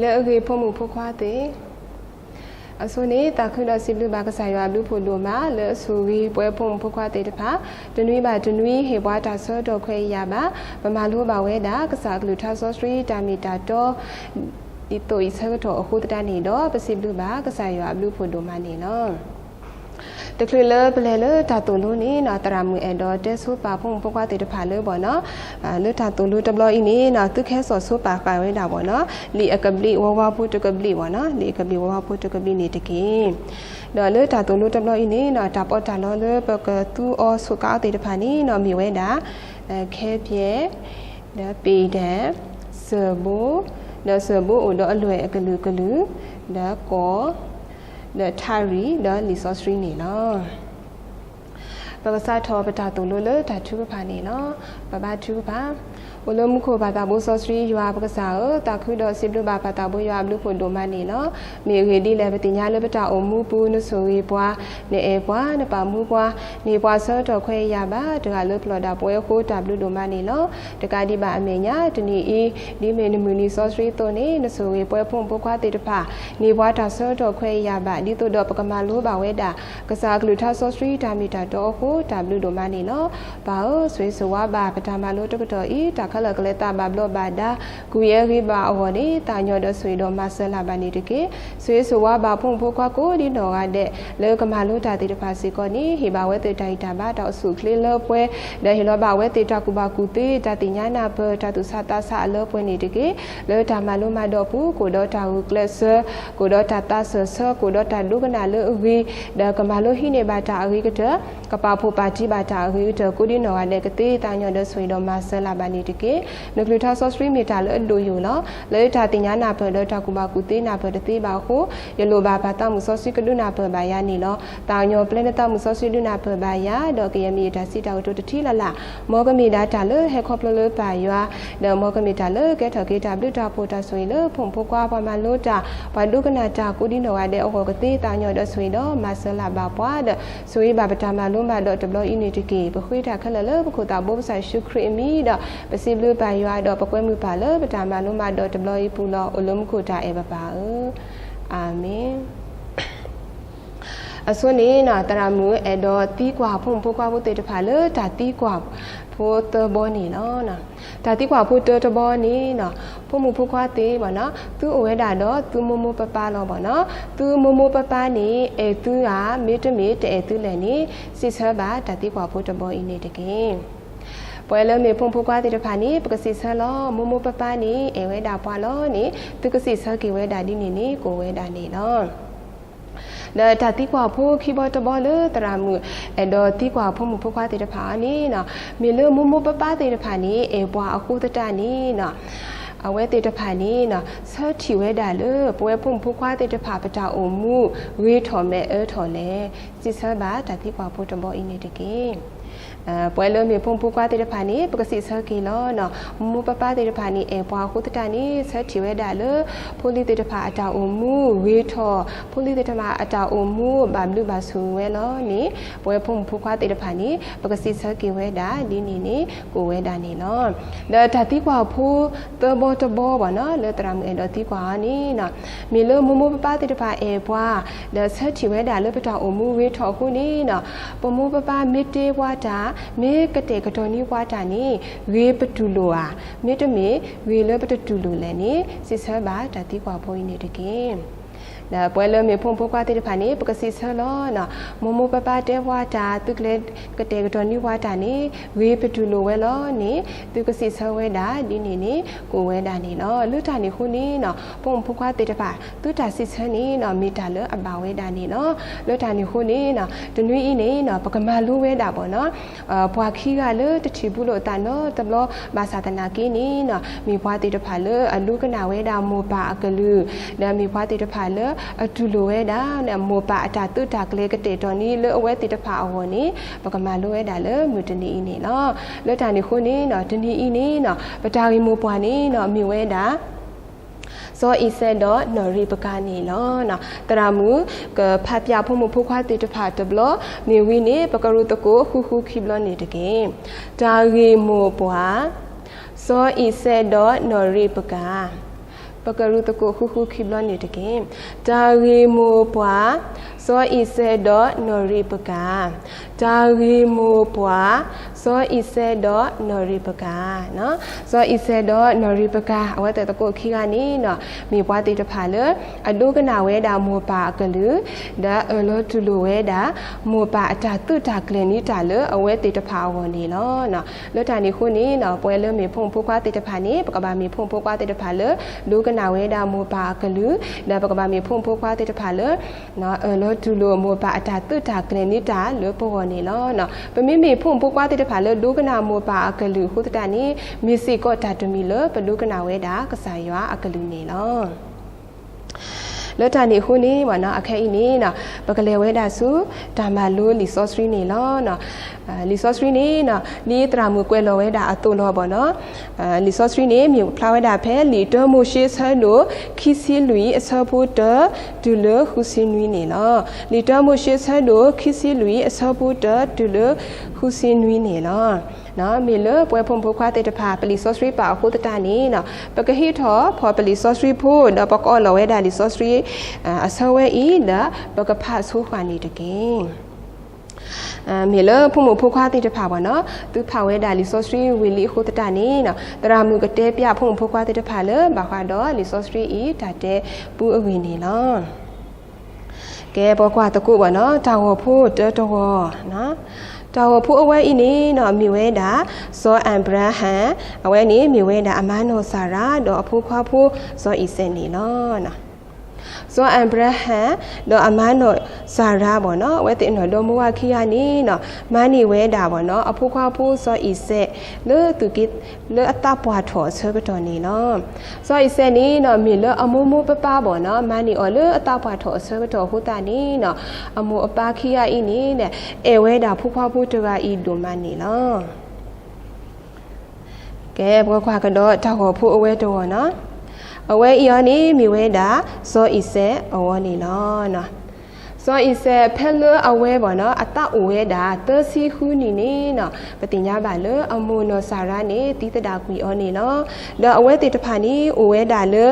လၢအဂ့ၤ ဖိမုၣ်ဖိခွါသ့ၣ်, အဆိန့ၣ် သးခုဒီးစံးဘျုးဘၣ်ကစၢ်ယွၤအဘျုးဖှိၣ်ဒိၣ်မး လၢအဆိၣ်ဂ့ၤပဝဲဖိမုၣ်ဖိခွါသ့ၣ်တဖၣ် တနွံဘၣ်တနွံ ဟ့ၣ်ပှၤတၢ်ဆၢကတီၢ်ခွဲးယာ်ဘၣ်, ပမၤလိဘၣ်ဝဲဒၣ် ကစၢ်အကလုၢ်ကထါစီဆှံတၢ်မ့ၢ်တၢ်တီ ဒ်သိးအံၤဆၢကတီၢ်အဃိသတးန့ၣ်ဒီး ပစံးဘျုးဘၣ်ကစၢ်ယွၤအဘျုးဖှိၣ်ဒိၣ်မးန့ၣ်လီၤ. တချုးလၢပလဲၤလၢတၢ်သိၣ်လိန့ၣ်နီၤ သရၣ်မုၣ်အဲၣ်ဒိးတဲဆိပာ်ဖိမုၣ်ဖိခွါသ့ၣ်တဖၣ်လၢဘၣ်နီၤ, လၢတၢ်သိၣ်လိတဘျီအံၤန့ၣ်နီၤ သုခဲစီၣ်ဆိပာ်ဃာ်ဝဲဒၣ်ဘၣ်နီၤ, လံာ်အကဘျံးဝီဝါဖိတကဘျံးဘၣ်နီၤ, လံာ်အကဘျံးဝီဝါဖိတကဘျံးန့ၣ်တက့ၢ်. ဒီးလၢတၢ်သိၣ်လိတဘျီအံၤန့ၣ်နီၤ တၢ်ပီးတၢ်လီလၢပကသူအီၤဆိးကါအီၤသ့ၣ်တဖၣ်န့ၣ်နီၤ မ့ၢ်ဝဲဒၣ် ခဲပျဲၢ်, ဒီးပ့ၤဒဲး, စၢၢ်ဘိ, ဒီးစၢၢ်ဘိအိၣ်ဒီးအလွဲၢ်အကလုာ်ကလုာ်, ဒီးကီၢ်, ဒီးထးရံၣ်, ဒီးလံာ်စီဆှံန့ၣ်လီၤ. ပကစးထီၣ်ပတၢ်သိၣ်လိလၢတၢ်ထုကဖၣ်န့ၣ်လီၤ. ပဘါထုကဖၣ်. အိၣ်လၢမူခိၣ်ပၢ်သးဘိစီဆှံယွၤပကစၢ်ဧၢ, သးခုဒီးစံးဘျုးဘၣ်ပၢ်သးဘိယွၤအဘျုးဖှိၣ်ဒိၣ်မးန့ၣ်လီၤ. မ့ၢ်အဂ့ၢ်ဒ်လဲၣ် ပသ့ၣ်ညါလၢပတၢ်အိၣ်မူပူၤ နဆိၣ်ဂ့ၤပှၤ, နအဲၣ်ပှၤ, နပာ်မူပှၤ, နဟ့ၣ်ပှၤဆၢကတီၢ်ခွဲးယာ်ဘၣ်, တဂၤလၢပလီၢ်ဒၣ်ပဝဲအဃိ တၢ်ဘျုးဒိၣ်မးန့ၣ်လီၤ. တကးဒံးဘၣ်အမဲာ်ညါ တနံၤအံၤ ဒ်မ့ၢ်နမုၢ်နံၤစီဆှံအသိးန့ၣ် နဆိၣ်ဂ့ၤပဝဲဖိမုၣ်ဖိခွါသ့ၣ်တဖၣ် နဟ့ၣ်ပှၤတၢ်ဆၢကတီၢ်ခွဲးယာ်ဘၣ် ဒ်သိးဒီးပကမၤလိဘၣ်ဝဲဒၣ် ကစၢ်အကလုၢ်ကထါစီဆှံတၢ်မ့ၢ်တၢ်တီအဃိ တၢ်ဘျုးဒိၣ်မးန့ၣ်လီၤ. ပၢ်ဧၢ, ဆိၣ်ဂ့ၤဆိၣ်ဝါဘၣ်ပတၢ်မၤလိတကတီၢ်အံၤ တၢ်ခဲလၢာ်ကလဲၤသးဘၣ်ဘျီးဘၣ်ဒါ ကွံာ်အဂ့ၤဘၣ်အဂီၢ်န့ၣ် သးကညီၤဒီးဆိၣ်ဂ့ၤဒီးမၤစၢၤလၢ်ဘၣ်န့ၣ်တက့ၢ်. ဆိၣ်ဂ့ၤဆိၣ်ဝါဘၣ်ဖိမုၣ်ဖိခွါကိးဒ်နီၢ်ဂၤဒဲး လၢကမၤလိတၢ်သ့ၣ်တဖၣ်စ့ၢ်ကီးန့ၣ် ဟ့ၣ်ဘၣ်ဝဲသ့ၣ်တၢ်ဂံၢ်တၢ်ဘါတၢ်အိၣ်ဆူၣ်အိၣ်ချ့လၢပှဲၤ, ဒီးဟ့ၣ်လီၤဘၣ်ဝဲသ့ၣ်တၢ်ကူၣ်ဘၣ်ကူၣ်သ့ တၢ်သ့ၣ်ညါနၢ်ပၢၢ် တၢ်သူၣ်ဆးသးဆးအလၢပှဲၤန့ၣ်တက့ၢ်. လၢတၢ်မၤလိမၤဒိးအပူၤ ကအိၣ်ဒီးတၢ်ဂုာ်ကျဲးစၢး, ကအိၣ်ဒီးတၢ်သးစၢၢ်ဆၢ, ကအိၣ်ဒီးတၢ်ဒိကနၣ်လၢအဂ့ၤ, ဒီးကမၤလိဟံးန့ၢ်ဘၣ်တၢ်အဂ့ၤကတၢၢ်, ကပာ်ဖှိၣ်ပာ်တံၢ်ဘၣ်တၢ်အဂ့ၤကတၢၢ် ကိးဒ်နီၢ်ဂၤဒဲးကသ့ သးကညီၤဒီးဆိၣ်ဂ့ၤဒီးမၤစၢၤလၢ်ဘၣ်န့ၣ်တက့ၢ်. နကလုၢ်ကထါစီဆှံမ့ၢ်တၢ်လၢအဒိၣ်ယိာ်လီၤ. လၢတၢ်သ့ၣ်ညါနၢ်ပၢၢ်ဒီးတၢ်ကူၣ်ဘၣ်ကူၣ်သ့နၢ်ပၢၢ်တသ့ဘၣ်အဃိ, ယလိၣ်ဘၣ်ပၢ်သးမုၣ်စီဆှံကဒုးနၢ်ပၢၢ်ဘၣ်ယၤန့ၣ်လီၤ. သးကညီၤပျဲနသးမုၣ်စီဆှံဒုးနၢ်ပၢၢ်ဘၣ်ယၤ, ဒီးကယဲၢ်မ့ၢ်ယတၢ်စံးတၢ်ကတိၤတထံၣ်လၢ်လၢ်, မ်ကမ့ၢ်ဒၣ်တၢ်လၢဟဲခီဖျိလၢပၢ်ယွၤ, ဒီးမ်ကမ့ၢ်တၢ်လၢကဲထီၣ်က့ၤတၢ်ဘျုးတၢ်ဖှိၣ်တၢ်ဆိၣ်ဂ့ၤလၢဖိမုၣ်ဖိခွါ ပှၤမၤလိတၢ်, ပှၤဒိကနၣ်တၢ် ကိးဒ်နီၢ်ဂၤဒဲးအဂီၢ်ကသ့ သးကညီၤဒီးဆိၣ်ဂ့ၤဒီးမၤစၢၤလၢ်ဘၣ်ပှၤဒီး ဆိၣ်ဂ့ၤဘၣ်ပတၢ်မၤလိမၤဒိးတဘျီအံၤန့ၣ်တက့ၢ်. ပဃ့တၢ်ခဲလၢာ်လၢပခိၣ်သးဘိကစၢ်ယ့ၣ်ၡူးခရံာ်အမံၤဒီး ပစံးဘျုးပၢ်ယွၤဒီးပကွဲမုာ်ပၢ်လၢပတၢ်မၤလိမၤဒိးတဘျီအံၤပူၤလီၤ. အိၣ်လၢမူခိၣ်တၢ်အဲၣ်ပပၢ်ဧၢ, အၤမ့ၣ်. အဆိန့ၣ်နီၤ သရၣ်မုၣ်အဲၣ်ဒိးသံကွၢ်ဖိမုၣ်ဖိခွါဖိသ့ၣ်တဖၣ်လၢ တၢ်သံကွၢ်ဖိသၢဘီန့ၣ်လီၤ. တၢ်သံကွၢ်ဖိတၢတဘီန့ၣ်နီၤ, ဖိမုၣ်ဖိခွါသ့ၣ်ဘၣ်နီၤ, သုအိၣ်ဝဲဒၣ်ဒီးသုမိၢ်မိၢ်ပၢ်ပၢ်လီၤဘၣ်နီၤ, သုမိၢ်မိၢ်ပၢ်ပၢ်န့ၣ် အဲၣ်သုဧါ, မ့တမ့ၢ်တအဲၣ်သုလဲၣ်န့ၣ် စံးဆၢဘၣ်တၢ်သံကွၢ်ဖိတဘီအံၤန့ၣ်တက့ၢ်. ပဝဲလၢမ့ၢ်ဖိမုၣ်ဖိခွါသ့ၣ်တဖၣ်န့ၣ် ပကစံးဆၢလီၤ. မိၢ်မိၢ်ပၢ်ပၢ်န့ၣ် အဲၣ်ဝဲဒၣ်ပှၤလီၤန့ၣ် သုကစံးဆၢက့ၤဝဲဒၣ်ဒ်န့ၣ်န့ၣ် ကအိၣ်ဝဲဒၣ်န့ၣ်လီၤ. ဒီးတၢ်သံကွၢ်ဖိခံဘီတဘီလၢသရၣ်မုၣ်အဲၣ်ဒိးသံကွၢ်ဖိမုၣ်ဖိခွါသ့ၣ်တဖၣ်အီၤန့ၣ်နီၤ, မ့ၢ်လၢမိၢ်မိၢ်ပၢ်ပၢ်သ့ၣ်တဖၣ်န့ၣ် အဲၣ်ပှၤအဃိသတးန့ၣ်နီၤ, အဝဲသ့ၣ်တဖၣ်န့ၣ်နီၤ ဆၢထံၣ်ဝဲဒၣ်လၢ ပဝဲဖိမုၣ်ဖိခွါသ့ၣ်တဖၣ်ပတၢ်အိၣ်မူ ဂ့ၤထီၣ်မဲာ်အၢထီၣ်လဲၣ်, စံးဆၢဘၣ်တၢ်သံကွၢ်ဖိတဘီအံၤန့ၣ်တက့ၢ်. ပဝဲလၢမ့ၢ်ဖိမုၣ်ဖိခွါသ့ၣ်တဖၣ်န့ၣ် ပကစံးဆၢက့ၤလီၤနီၤ. မိၢ်မိၢ်ပၢ်ပၢ်သ့ၣ်တဖၣ်န့ၣ် အဲၣ်ပှၤအဃိသတးန့ၣ် ဆၢထံၣ်ဝဲဒၣ်လၢ ဖိလံၤသ့ၣ်တဖၣ်အတၢ်အိၣ်မူဂ့ၤထီၣ်, ဖိလံၤသ့ၣ်တဖၣ်အတၢ်အိၣ်မူဘၣ်ဘျုးဘၣ်ဆိၣ်ဂ့ၤဝဲလီၤန့ၣ်, ပဝဲဖိမုၣ်ဖိခွါသ့ၣ်တဖၣ်န့ၣ် ပကစံးဆၢက့ၤဝဲဒၣ်ဒ်န့ၣ်န့ၣ် ကအိၣ်ဝဲဒၣ်န့ၣ်လီၤ. ဒီးတၢ်သံကွၢ်ဖိသၢဘီတဘီဘၣ်နီၤ လၢသရၣ်မုၣ်အဲၣ်ဒိးသံကွၢ်အီၤန့ၣ်နီၤ, မ့ၢ်လၢမိၢ်မိၢ်ပၢ်ပၢ်သ့ၣ်တဖၣ်အဲၣ်ပှၤ ဒီးဆၢထံၣ်ဝဲဒၣ်လၢပတၢ်အိၣ်မူဂ့ၤထီၣ်အဃိန့ၣ်နီၤ, ပမိၢ်ပၢ်ပၢ်မ့ၢ်တဲပှၤတၢ်, မ့ၢ်ကတဲာ်ကတီၤန့ၢ်ပှၤတၢ်န့ၣ် ဂ့ၤပတူၢ်လိာ်ဧါ, မ့တမ့ၢ် ဂ့ၤလၢပတတူၢ်လိာ်လဲၣ်န့ၣ် စံးဆၢဘၣ်တၢ်သံကွၢ်ဖိအံၤန့ၣ်တက့ၢ်. ဒီးပဝဲလၢမ့ၢ်ဖိမုၣ်ဖိခွါသ့ၣ်တဖၣ်န့ၣ် ပကစံးဆၢလီၤနီၤ. မိၢ်မိၢ်ပၢ်ပၢ်တဲပှၤတၢ် သုကျဲကတဲာ်ကတီၤန့ၢ်ပှၤတၢ်န့ၣ် ဂ့ၤပတူၢ်လိာ်ဝဲလီၤန့ၣ် သုကစံးဆၢဝဲဒၣ်ဒ်န့ၣ်န့ၣ် ကအိၣ်ဝဲဒၣ်န့ၣ်လီၤ. လၢတၢ်န့ၣ်အဃိန့ၣ်နီၤ ဖိမုၣ်ဖိခွါသ့ၣ်တဖၣ် သုတၢ်စံးဆၢန့ၣ်နီၤ မ့ၢ်တၢ်လၢအဘၣ်ဝဲဒၣ်န့ၣ်လီၤ. လၢတၢ်န့ၣ်အဃိန့ၣ်နီၤ တနွံအံၤန့ၣ်နီၤ ပကမၤလိဝဲဒၣ်ဘၣ်နီၤ ပှၤခံဂၤလၢတထံၣ်ဘူးလိာ်သးနီတဘျီ ဘၣ်ဆၣ်သနာ်က့န့ၣ်နီၤ မ့ၢ်ပှၤသ့ၣ်တဖၣ်လၢအဒိကနၣ်ဝဲဒၣ်မိၢ်ပၢ်အကလုၢ်, ဒီးမ့ၢ်ပှၤသ့ၣ်တဖၣ်လၢအတူၢ်လိာ်ဝဲဒၣ် မိၢ်ပၢ်အတၢ်သုးတၢ်ကျဲၤကတဲာ်ကတီၤန့ၢ်လၢအဝဲသ့ၣ်တဖၣ်အဂီၢ်န့ၣ် ပကမၤလိဝဲဒၣ်လၢမုၢ်တနံၤအံၤန့ၣ်လီၤ. လၢတၢ်န့ၣ်အဃိန့ၣ်နီၤ တနံၤအံၤန့ၣ်နီၤ ပတၢ်ဂ့ၢ်မိၢ်ပှၢ်န့ၣ်နီၤ မ့ၢ်ဝဲဒၣ် စီၤအံၤစဲးဒီးနီၢ်ရံးပကၤန့ၣ်လီၤ. သရၣ်မုၣ်ကဖးပၠးဖိမုၣ်ဖိခွါသ့ၣ်တဖၣ်တဘျီ, မ့ၢ်ဝံၤန့ၣ် ပကရူၢ်သကိးဃုဃုခံဘျီန့ၣ်တက့ၢ်. တၢ်ဂ့ၢ်မိၢ်ပှၢ်, စီၤအံၤစဲးဒီးနီၢ်ရံးပကၤ. ပကရူၢ်သကိးဃုဃုခံဘျီန့ၣ်တက့ၢ်. တၢ်ဂ့ၢ်မိၢ်ပှၢ်, စီၤအံၤစဲးဒီးနီၢ်ရံးပကၤ. တၢ်ဂ့ၢ်မိၢ်ပှၢ်, စီၤအံၤစဲးဒီးနီၢ်ရံးပကၤ. စီၤအံၤစဲးဒီးနီၢ်ရံးပကၤ အဝဲသ့ၣ်သကိးခံဂၤန့ၣ် မ့ၢ်ပှၤသ့ၣ်တဖၣ်လၢ အဒိကနၣ်ဝဲဒၣ်မိၢ်ပၢ်အကလုၢ်, ဒီးအၢၣ်လီၤတူၢ်လိာ်ဝဲဒၣ် မိၢ်ပၢ်အတၢ်သုးတၢ်ကျဲၤနံၤတၢ်လၢအဝဲသ့ၣ်တဖၣ်အဂီၢ်န့ၣ်လီၤ. လၢတၢ်န့ၣ်အဃိန့ၣ် ပဝဲလၢမ့ၢ်ဖိမုၣ်ဖိခွါသ့ၣ်တဖၣ်န့ၣ် ပကဘၣ်မ့ၢ်ဖိမုၣ်ဖိခွါသ့ၣ်တဖၣ်လၢ ဒိကနၣ်ဝဲဒၣ်မိၢ်ပၢ်အကလုၢ်, ဒီးပကဘၣ်မ့ၢ်ဖိမုၣ်ဖိခွါသ့ၣ်တဖၣ်လၢ အၢၣ်လီၤတူၢ်လိာ်မိၢ်ပၢ်အတၢ်သုးတၢ်ကျဲၤနံၤတၢ်လၢပဂီၢ်န့ၣ်လီၤ. ပမ့မ့ၢ်ဖိမုၣ်ဖိခွါသ့ၣ်တဖၣ်လၢ ဒိကနၣ်မိၢ်ပၢ်အကလုၢ်အဃိသတးန့ၣ် မ့ၢ်စ့ၢ်ကီးတၢ်တမံၤလၢ ပဒိကနၣ်ဝဲဒၣ်ကစၢ်ယွၤအကလုၢ်န့ၣ်လီၤ. လၢတၢ်န့ၣ်အဃိန့ၣ် အခဲအံၤန့ၣ် ပကလဲၤဝဲဒၣ်ဆူ တၢ်မၤလိလံာ်စီဆှံန့ၣ်လီၤ. လံာ်စီဆှံန့ၣ် ဒ်သရၣ်မုၣ်ကွဲးလီၤဝဲဒၣ်အသိးလီၤဘၣ်နီၤ. လံာ်စီဆှံန့ၣ် မ့ၢ်ဖျါဝဲဒၣ်ဖဲ လံာ်တၢမိၤၡ့ဆၢဒိၣ် ခံဆံလွံၢ်အဆၢဖိတၢ တုၤလၢဃုဆံနွံန့ၣ်လီၤ. လံာ်တၢမိၤၡ့ဆၢဒိၣ် ခံဆံလွံၢ်အဆၢဖိတၢ တုၤလၢဃုဆံနွံန့ၣ်လီၤ. မ့ၢ်လၢပဝဲဖိမုၣ်ဖိခွါသ့ၣ်တဖၣ် ပလံာ်စီဆှံပာ်အဃိသတးန့ၣ် ပကဟ့ၣ်ထီၣ်ဖီၣ်ပလံာ်စီဆှံဖိ ဒီးပကအီၣ်လီၤဝဲဒၣ်လံာ်စီဆှံ အဆၢဝဲအံၤ ဒီးပကဖးဆိဃာ်န့ၣ်တက့ၢ်. မ့ၢ်လၢဖိမုၣ်ဖိခွါသ့ၣ်တဖၣ်ဘၣ်နီၤ သုဖးဝဲဒၣ်လံာ်စီဆှံဝံၤလံအဃိသတးန့ၣ် သရၣ်မုၣ်ကတဲပျးဖိမုၣ်ဖိခွါသ့ၣ်တဖၣ်လၢ ဘၣ်ဃးဒီးလံာ်စီဆှံအံၤ တၢ်တဲပူအဂ့ၢ်န့ၣ်လီၤ. ကဲ ပကွၢ်သကိးဘၣ်နီၤ တၢ်ဂီၤဖိတၢတဂီၤ, တၢ်ဂီၤဖိအဝဲအံၤန့ၣ်နီၤ မ့ၢ်ဝဲဒၣ် စီၤအၤဘြၤဟၣ်, အဝဲန့ၣ်မ့ၢ်ဝဲဒၣ်အမါနီၢ်စၤရါ ဒီးအဖိခွါဖိစီၤအံၤစဲးန့ၣ်လီၤ. စီၤအၤဘြၤဟၣ် ဒီးအမါနီၢ်စၤရါဘၣ်နီၤ အဝဲသ့ၣ်နီၢ်ဒီမါဝၤခံဂၤန့ၣ်နီၤ မၤန့ၢ်ဝဲဒၣ်ဘၣ်နီၤ အဖိခွါဖိစီၤအံၤစဲး လၢသုးက့ လၢအသးပှၢ်ထီၣ်အဆၢကတီၢ်န့ၣ်လီၤ. စီၤအံၤစဲးန့ၣ်နီၤ မ့ၢ်လၢအမိၢ်မိၢ်ပၢ်ပၢ်ဘၣ်နီၤ မၤန့ၢ်အီၤလၢအသးပှၢ်ထီၣ်အဆၢကတီၢ်အဃိသတးန့ၣ်နီၤ အမိၢ်အပၢ်ခံဂၤအံၤန့ၣ် အဲၣ်ဝဲဒၣ်ဖိခွါဖိတဂၤအံၤဒိၣ်မးန့ၣ်လီၤ. ကဲ ပကကွၢ်ကဒီးတၢ်ဂီၤဖိအဝဲတဂီၤနီၤ. အဝဲအံၤအီၤန့ၣ် မ့ၢ်ဝဲဒၣ် စီၤအံၤစဲးအဂီၢ်န့ၣ်လီၤ. စီၤအံၤစဲး ဖဲလၢအဝဲဘၣ်နီၤ အသးအိၣ်ဝဲဒၣ် သၢဆံဃုနံၣ်န့ၣ်နီၤ ပသ့ၣ်ညါဘၣ်လၢအမိၢ်နီၢ်စၤရါန့ၣ် သံသဒၣ်ကွံာ်အီၤန့ၣ်လီၤ. ဒီးအဝဲသ့ၣ်တဖၣ်န့ၣ် အိၣ်ဝဲဒၣ်လၢ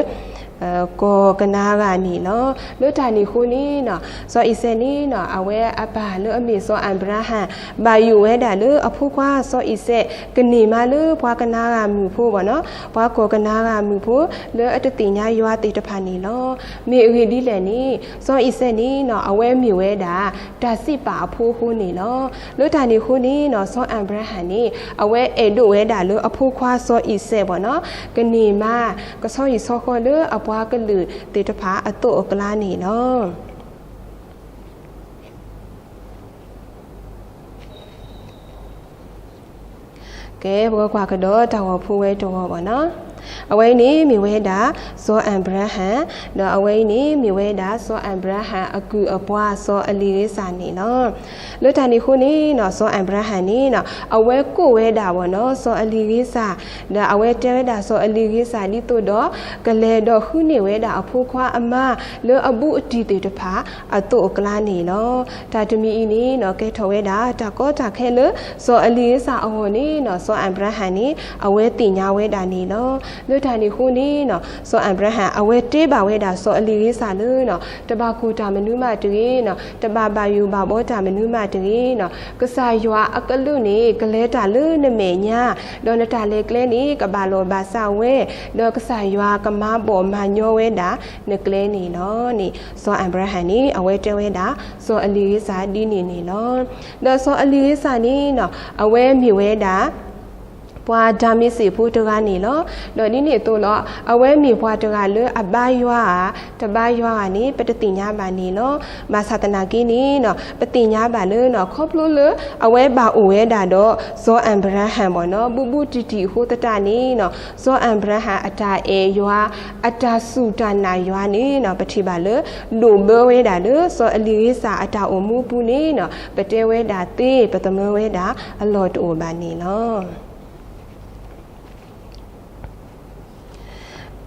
ကီၢ်ကနၤဂၤန့ၣ်လီၤ. လၢတၢ်န့ၣ်အဃိန့ၣ်နီၤ စီၤအံၤစဲးန့ၣ်နီၤ အဝဲအပၢ်လၢအမ့ၢ်စီၤအၤဘြၤဟၣ် ဘၣ်ယိၣ်ဝဲဒၣ်လၢအဖိခွါစီၤအံၤစဲး ကန့ၢ်မါလၢပှၤကနၤဂၤမုၣ်ဖိဘၣ်နီၤ ပှၤကီၢ်ကနၤဂၤမုၣ်ဖိ လၢအတသ့ၣ်ညါယွၤသ့ၣ်တဖၣ်န့ၣ်လီၤ. မ့ၢ်အဂ့ၢ်ဒ်လဲၣ်န့ၣ် စီၤအံၤစဲးန့ၣ်နီၤ အဝဲမ့ၢ်ဝဲဒၣ် တၢ်စံးပာ်အဖိအဃိန့ၣ်လီၤ. လၢတၢ်န့ၣ်အဃိန့ၣ်နီၤ စီၤအၤဘြၤဟၣ်န့ၣ် အဝဲအဲၣ်ဒိးဝဲဒၣ်လၢအဖိခွါစီၤအံၤစဲးဘၣ်နီၤ ကန့ၢ်မါ ကဆီဟံၣ်ဆီဃီလၢအပှၤကလုာ်သ့ၣ်တဖၣ်အသိးအကျါန့ၣ်လီၤ. ကဲ ပကကွၢ်ကဒီးတၢ်ဂီၤဖိဝဲတဂီၤဘၣ်နီၤ. အဝဲအံၤန့ၣ်မ့ၢ်ဝဲဒၣ် စီၤအၤဘြၤဟၣ်, ဒီးအဝဲအံၤန့ၣ်မ့ၢ်ဝဲဒၣ် စီၤအၤဘြၤဟၣ်အကုၢ်အပှၤစီၤအလံၤဂ့စၢ်န့ၣ်လီၤ. လၢတၢ်န့ၣ်အဃိန့ၣ်နီၤ စီၤအၤဘြၤဟၣ်န့ၣ်နီၤ အဝဲကိးဝဲဒၣ်ဘၣ်နီၤ စီၤအလံၤဂ့စၢ်, ဒီးအဝဲတဲဝဲဒၣ်စီၤအလံၤဂ့စၢ်ဒ်သိးဒီး ကလဲၤဒီးဃုန့ၢ်ဝဲဒၣ်အဖိခွါအမါ လၢအဘူးအတံၢ်သ့ၣ်တဖၣ်အသိးအကျါန့ၣ်လီၤ. တၢ်တမံၤအံၤန့ၣ်နီၤ ကဲထီၣ်ဝဲဒၣ်တၢ်ကီတၢ်ခဲလၢ စီၤအလံၤဂ့စၢ်အဂီၢ်န့ၣ်နီၤ စီၤအၤဘြၤဟၣ်န့ၣ် အဝဲသ့ၣ်ညါဝဲဒၣ်န့ၣ်လီၤ. လၢတၢ်န့ၣ်အဃိန့ၣ်နီၤ စီၤအၤဘြၤဟၣ် အဝဲတဲဘၣ်ဝဲဒၣ်စီၤအလံၤဂ့စၢ်လၢနီၤ တဘၣ်ကိၢ်တၢ်မနုၤမးတဂ့ၤနီၤ တဘၣ်ဘၣ်ယိၣ်ဘၣ်ဘီတၢ်မနုၤမးတဂ့ၤနီၤ ကစၢ်ယွၤအကလုၢ်န့ၣ် ကလဲၤတၢ်လၢနမဲာ်ညါ, ဒီးနတၢ်လဲၤကျဲန့ၣ် ကဘၣ်လီၢ်ဘၣ်စးဝဲ, ဒီးကစၢ်ယွၤကမၤဘီၣ်မၤညီဝဲဒၣ်နကျဲန့ၣ်လီၤန့ၣ် စီၤအၤဘြၤဟၣ်န့ၣ် အဝဲတဲဝဲဒၣ် စီၤအလံၤဂ့စၢ်ဒ်န့ၣ်န့ၣ်လီၤ. ဒီးစီၤအလံၤဂ့စၢ်န့ၣ်နီၤ အဝဲမ့ၢ်ဝဲဒၣ် ပှၤဒၤမ့းစ့းဖိတဂၤန့ၣ်လီၤ. ဒီးဒ်န့ၣ်အသိးလီၤ အဝဲမ့ၢ်ပှၤတဂၤလၢအဘါယွၤဧါ တဘါယွၤဧါန့ၣ် ပတသ့ၣ်ညါဘၣ်န့ၣ်လီၤ. ဘၣ်ဆၣ်သနာ်က့န့ၣ်နီၤ ပသ့ၣ်ညါဘၣ်လၢနီၤ ခီဖျိလၢအဝဲဘၣ်အိၣ်ဝဲဒၣ်ဒီး စီၤအၤဘြၤဟၣ်ဘၣ်နီၤ ဘူးဘူးတံၢ်တံၢ်အဃိသတးန့ၣ်နီၤ စီၤအၤဘြၤဟၣ်အတၢ်အဲၣ်ယွၤ အတၢ်စူၢ်တၢ်နာ်ယွၤန့ၣ်နီၤ ပထံၣ်ဘၣ်လၢ ဒိၣ်ဘၢဝဲဒၣ်လၢ စီၤအလံၤဂ့စၢ်အတၢ်အိၣ်မူအပူၤန့ၣ်နီၤ ပတဲဝဲဒၣ်သ့ ပသမၢဝဲဒၣ်အလီၢ်တအိၣ်ဘၣ်န့ၣ်လီၤ.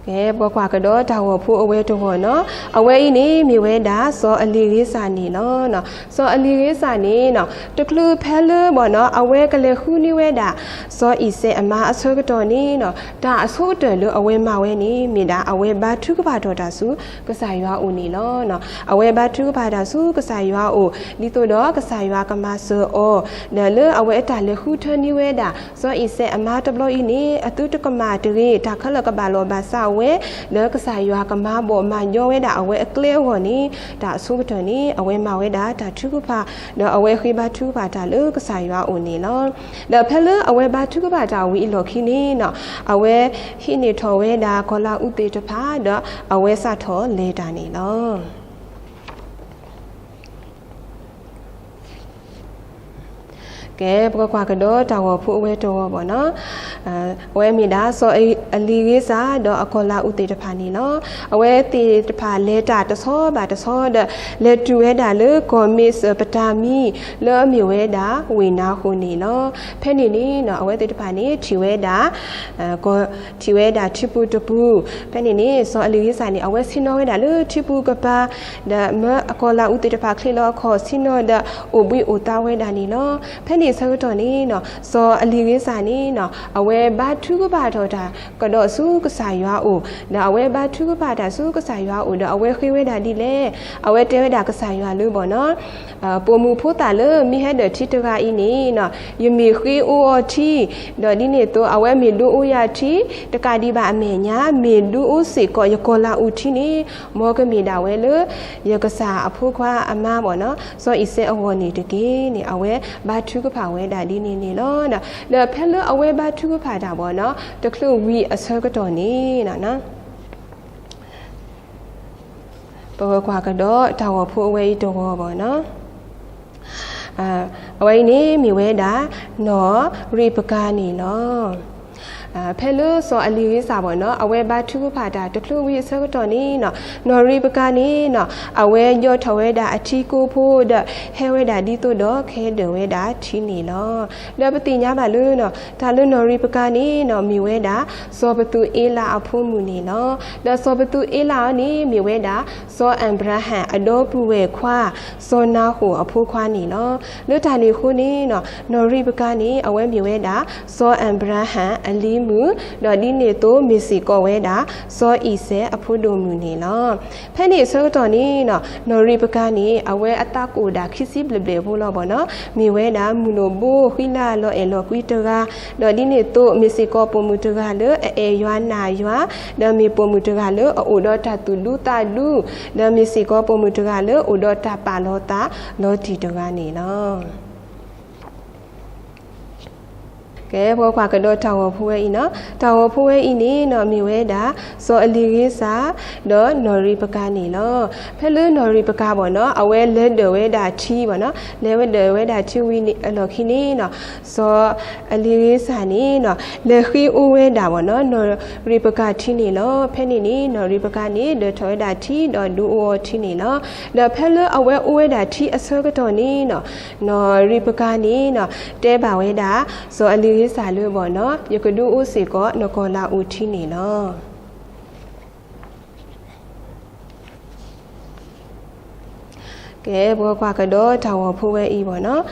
က ကဲ ပကကွၢ်ကဒီးတၢ်ဂီၤဖိအဝဲတဂီၤနီၤ, အဝဲအံၤန့ၣ်မ့ၢ်ဝဲဒၣ် စီၤအလံၤဂ့စၢ်န့ၣ်လီၤ. စီၤအလံၤဂ့စၢ်န့ၣ်နီၤ တချုးဖဲလၢဘၣ်နီၤ အဝဲကလဲၤဃုန့ၢ်ဝဲဒၣ် စီၤအံၤစဲးအမါအဆၢကတီၢ်န့ၣ်နီၤ တၢ်အဆိကတၢၢ်လၢအဝဲမၤဝဲန့ၣ် မ့ၢ်ဒၣ်အဝဲဘါထုကဖၣ်ထီၣ်တၢ်ဆူကစၢ်ယွၤအအိၣ်န့ၣ်လီၤ. အဝဲဘါထုကဖၣ်တၢ်ဆူကစၢ်ယွၤအအိၣ် ဒ်သိးဒီးကစၢ်ယွၤကမၤစၢၤအီၤ, ဒီးလၢအဝဲအတၢ်လဲၤဃုထၢန့ၢ်ဝဲဒၣ် စီၤအံၤစဲးအမါတဘျီအံၤန့ၣ် အသုတကမၣ်တဂ့ၤ တၢ်ခဲလၢာ်ကဘၣ်လိာ်ဘၣ်စးဝဲ, ဒီးကစၢ်ယွၤကမၤဘီၣ်မၤညီဝဲဒၣ်အဝဲအကျဲအဂီၢ်န့ၣ် တၢ်အဆိကတၢၢ်န့ၣ် အဝဲမၤဝဲဒၣ်တၢ်ထုကဖၣ်, ဒီးအဝဲဃ့ဘါထုကဖၣ်တၢ်လၢကစၢ်ယွၤအအိၣ်န့ၣ်လီၤ. ဒီးဖဲလၢအဝဲဘါထုကဖၣ်တၢ်ဝံၤအလီၢ်ခံန့ၣ်နီၤ အဝဲဟံးန့ၢ်ထီၣ်ဝဲဒၣ်ကီၤလၤအူးသ့ၣ်တဖၣ် ဒီးအဝဲစးထီၣ်လဲၤတၢ်န့ၣ်လီၤ. ကဲ ပကကွၢ်ကဒီးတၢ်ဂီၤဖိအဝဲတဂီၤဘၣ်နီၤ, အဝဲမ့ၢ်ဒၣ် စီၤအလံၤဂ့စၢ် ဒီးအကီၤလၤအူးသ့ၣ်တဖၣ်န့ၣ်လီၤ. အဝဲသ့ၣ်တဖၣ်လဲၤတၢ်တဆီဘၣ်တဆီဒီး လဲၤတုၤဝဲဒၣ်လၢကီၢ်မ့းစပတၤမံ လၢအမ့ၢ်ဝဲဒၣ်ဝ့ၢ်နါဃိၣ်န့ၣ်လီၤ. ဖဲန့ၣ်န့ၣ်နီၤ အဝဲသ့ၣ်တဖၣ်န့ၣ် ထံၣ်ဝဲဒၣ် ထံၣ်ဝဲဒၣ်ထံပူၤတပူၤ, ဖဲန့ၣ်န့ၣ် စီၤအလံၤဂ့စၢ်န့ၣ် အဝဲဆ့ၣ်နီၤဝဲဒၣ်လၢထံပူၤကပၤ, ဒီးမၢအကီၤလၤအူးသ့ၣ်တဖၣ်ချ့လီၤအခီၣ်ဆ့ၣ်နီၤဒီး အိၣ်ဘှံးအိၣ်သါဝဲဒၣ်န့ၣ်လီၤ. ဖဲန့ၣ်အဆၢကတီၢ်န့ၣ်နီၤ စီၤအလံၤဂ့စၢ်န့ၣ်နီၤ အဝဲဘါထုကဖၣ်ထီၣ်တၢ်ကဒီးဆူကစၢ်ယွၤအအိၣ်, ဒီးအဝဲဘါထုကဖၣ်တၢ်ဆူကစၢ်ယွၤအအိၣ် ဒီးအဝဲဃ့ဝဲဒၣ်ဒ်လဲၣ်, အဝဲတဲဝဲဒၣ်ကစၢ်ယွၤလၢဘၣ်နီၤ ပိာ်မုၣ်ဖိသၣ်လၢမ့ၢ်ဟဲဒၢးထံတဂၤအံၤန့ၣ်နီၤ ယမ့ၢ်ဃ့အိၣ်အီၤထံ, ဒီးဒ်န့ၣ်အသိး အဝဲမ့ၢ်ဒုးအိၣ်ယၤထံ တကးဒံးဘၣ်အမဲာ်ညါ မ့ၢ်ဒုးအိၣ်စ့ၢ်ကီးယကီၤလၤအူးထံန့ၣ် မ်ကမ့ၢ်ဒၣ်ဝဲလၢ ယကစၢ်အဖိခွါအမါဘၣ်နီၤ စီၤအံၤစဲးအဂီၢ်န့ၣ်တက့ၢ်န့ၣ် အဝဲဘါထုကဖၣ်ဝဲဒၣ်ဒ်န့ၣ်န့ၣ်လီၤ. ဒီးဖဲလၢအဝဲဘါထုကဖၣ်တၢ်ဘၣ်နီၤ တချုးဝံၤအဆၢကတီၢ်န့ၣ် ပကကွၢ်ကဒီးတၢ်ဂီၤဖိအဝဲအံၤတဂီၤဘၣ်နီၤ, အဝဲအံၤန့ၣ်မ့ၢ်ဝဲဒၣ် နီၢ်ရံးပကၤန့ၣ်လီၤ. ဖဲလၢစီၤအလံၤဂ့စၢ်ဘၣ်နီၤ အဝဲဘါထုကဖၣ်တၢ်တချုးဝံၤအဆၢကတီၢ်န့ၣ်နီၤ နီၢ်ရံးပကၤန့ၣ်နီၤ အဝဲယီၢ်ထီၣ်ဝဲဒၣ်အထံကိဖိဒီး ဟဲဝဲဒၣ်ဒ်သိးဒီးကဟဲဒၢးဝဲဒၣ်ထံန့ၣ်လီၤ. ဒီးပသ့ၣ်ညါဘၣ်လၢနီၤ တၢ်လၢနီၢ်ရံးပကၤန့ၣ်နီၤ မ့ၢ်ဝဲဒၣ် စီၤပသူးအ့လးအဖိမုၣ်န့ၣ်လီၤ. ဒီးစီၤပသူးအ့လးအံၤန့ၣ် မ့ၢ်ဝဲဒၣ် စီၤအၤဘြၤဟၣ်အဒီပုၢ်ဝဲၢ်ခွါ စီၤနၤဃိၣ်အဖိခွါန့ၣ်လီၤ. လၢတၢ်န့ၣ်အဃိန့ၣ်နီၤ နီၢ်ရံးပကၤန့ၣ် အဝဲမ့ၢ်ဝဲဒၣ် စီၤအၤဘြၤဟၣ်အလံၤမုၣ် ဒီးဒ်န့ၣ်အသိးမ့ၢ်စ့ၢ်ကီးဝဲဒၣ် စီၤအံၤစဲးအဖိဒိၣ်မုၣ်န့ၣ်လီၤ. ဖဲန့ၣ်အဆၢကတီၢ်န့ၣ်နီၤ နီၢ်ရံးပကၤန့ၣ် အဝဲအသးကအိၣ်ဒၣ်ခံဆံဘျဲၣ်ဘျဲၣ်ဖိလီၤဘၣ်နီၤ မ့ၢ်ဝဲဒၣ်မုၣ်နီၢ်ဘိဃံလၤလီၤအဲၣ်လီၤကွံတဂၤ, ဒီးဒ်န့ၣ်အသိးမ့ၢ်စ့ၢ်ကီးပိာ်မုၣ်တဂၤလၢအအဲၣ်ယွၤနာ်ယွၤ, ဒီးမ့ၢ်ပိာ်မုၣ်တဂၤလၢအအိၣ်ဒီးတၢ်သူၣ်ဒူသးဒူ, ဒီးမ့ၢ်စ့ၢ်ကီးပိာ်မုၣ်တဂၤလၢအိၣ်ဒီးတၢ်ပာ်လီၤသးလီၤတံၢ်တဂၤန့ၣ်လီၤ. ကဲ ပကကွၢ်ကဒီးတၢ်ဂီၤဖိဝဲအံၤနီၤ, တၢ်ဂီၤဖိဝဲအံၤန့ၣ်နီၤ မ့ၢ်ဝဲဒၣ် စီၤအလံၤဂ့စၢ် ဒီးနီၢ်ရံးပကၤန့ၣ်လီၤ. ဖဲလၢနီၢ်ရံးပကၤဘၣ်နီၤ အဝဲလဲၤဒၢးဝဲဒၣ်ထံဘၣ်နီၤ, လဲၤဝဲဒၢးဝဲဒၣ်ထံဝံၤအလီၢ်ခံန့ၣ်နီၤ စီၤအလံၤဂ့စၢ်န့ၣ်နီၤ လဲၤဃ့အိၣ်ဝဲဒၣ်ဘၣ်နီၤ နီၢ်ရံးပကၤထံန့ၣ်လီၤ. ဖဲန့ၣ်န့ၣ် နီၢ်ရံးပကၤန့ၣ် ဒၢးထီၣ်ဝဲဒၣ်ထံဒီးဒုးအိၣ်အီၤထံန့ၣ်လီၤ. ဒီးဖဲလၢအဝဲအိၣ်ဝဲဒၣ်ထံအဆၢကတီၢ်န့ၣ်နီၤ နီၢ်ရံးပကၤန့ၣ်နီၤ တဲဘၣ်ဝဲဒၣ် စီၤအလံၤဂ့စၢ်လၢဘၣ်နီၤ ယကဒုးအိၣ်စ့ၢ်ကီးနကီၤလၤအူးထံန့ၣ်လီၤ. ကဲ ပကကွၢ်ကဒီးတၢ်ဂီၤဖိဝဲအံၤဘၣ်နီၤ.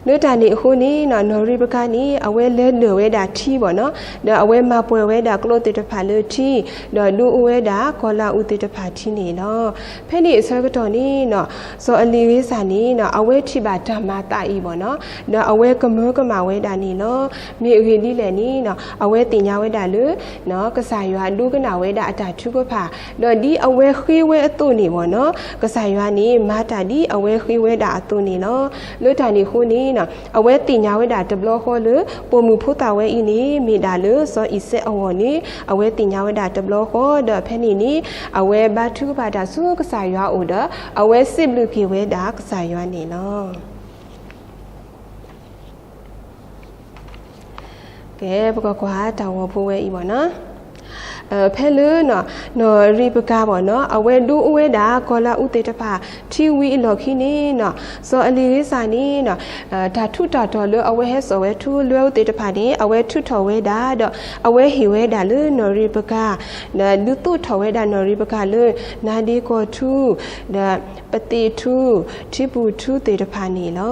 လၢတၢ်န့ၣ်အဃိန့ၣ်နီၤ နီၢ်ရံးပကၤန့ၣ် အဝဲလဲၤဒၢးဝဲဒၣ်ထံဘၣ်နီၤ, ဒီးအဝဲမၤပှဲၤဝဲဒၣ်ကျိသ့ၣ်တဖၣ်လၢထံ, ဒီးဒုးအိၣ်ဝဲဒၣ်ကီၤလၤအူးသ့ၣ်တဖၣ်ထံန့ၣ်လီၤ. ဖဲန့ၣ်အဆၢကတီၢ်န့ၣ်နီၤ စီၤအလံၤဂ့စၢ်န့ၣ်နီၤ အဝဲထံၣ်ဘၣ်တၢ်မၤသးအံၤဘၣ်နီၤ, ဒီးအဝဲကမၢကမၣ်ဝဲဒၣ်န့ၣ်လီၤ. မ့ၢ်အဂ့ၢ်ဒ်လဲၣ်န့ၣ်နီၤ အဝဲသ့ၣ်ညါဝဲဒၣ်လၢ ကစၢ်ယွၤဒိကနၣ်ဝဲဒၣ်အတၢ်ထုကဖၣ်, ဒီးဒ်အဝဲဃ့ဝဲအသိးန့ၣ်ဘၣ်နီၤ ကစၢ်ယွၤန့ၣ် မၤတၢ်ဒ်အဝဲဃ့ဝဲဒၣ်အသိးန့ၣ်လီၤ. လၢတၢ်န့ၣ်အဃိန့ၣ်နီၤ အဝဲသ့ၣ်ညါဝဲဒၣ်တဘျီဃီလၢ ပိာ်မုၣ်ဖိသၣ်ဝဲအံၤန့ၣ် မ့ၢ်ဒၣ်လၢစီၤအံၤစဲးအဂီၢ်န့ၣ် အဝဲသ့ၣ်ညါဝဲဒၣ်တဘျီဃီ ဒီးဖဲန့ၣ်န့ၣ် အဝဲဘါထုကဖၣ်တၢ်ဆူကစၢ်ယွၤအအိၣ်ဒီး အဝဲစံးဘျုးက့ၤဝဲဒၣ်ကစၢ်ယွၤန့ၣ်လီၤ. ကဲ ပကကွၢ်တၢ်ဂီၤဖိဝဲအံၤဘၣ်နီၤ. ဖဲလၢ နီၢ်ရံးပကၤဘၣ်နီၤ အဝဲဒိးအိၣ်ဝဲဒၣ်ကီၤလါအူသ့ၣ်တဖၣ် ထံဝံၤအလီၢ်ခံန့ၣ်နီၤ စီၤအလံၤဂ့ၤစၢ်န့ၣ်နီၤ တၢ်ထူးတၢ်တီၤလၢအဝဲဟဲစိာ်ဝဲထူလွဲၢ်အူသ့ၣ်တဖၣ်န့ၣ် အဝဲထုးထီၣ်ဝဲဒၣ်ဒီး အဝဲဟ့ၣ်ဝဲဒၣ်လၢနီၢ်ရံးပကၤ ဒီးဒုးသိးထီၣ်ဝဲဒၣ်နီၢ်ရံးပကၤလၢ နါဒ့ကီၢ်ထူ ဒီးပသ့ၣ်ထူ ထံပူၤထူသ့ၣ်တဖၣ်န့ၣ်လီၤ.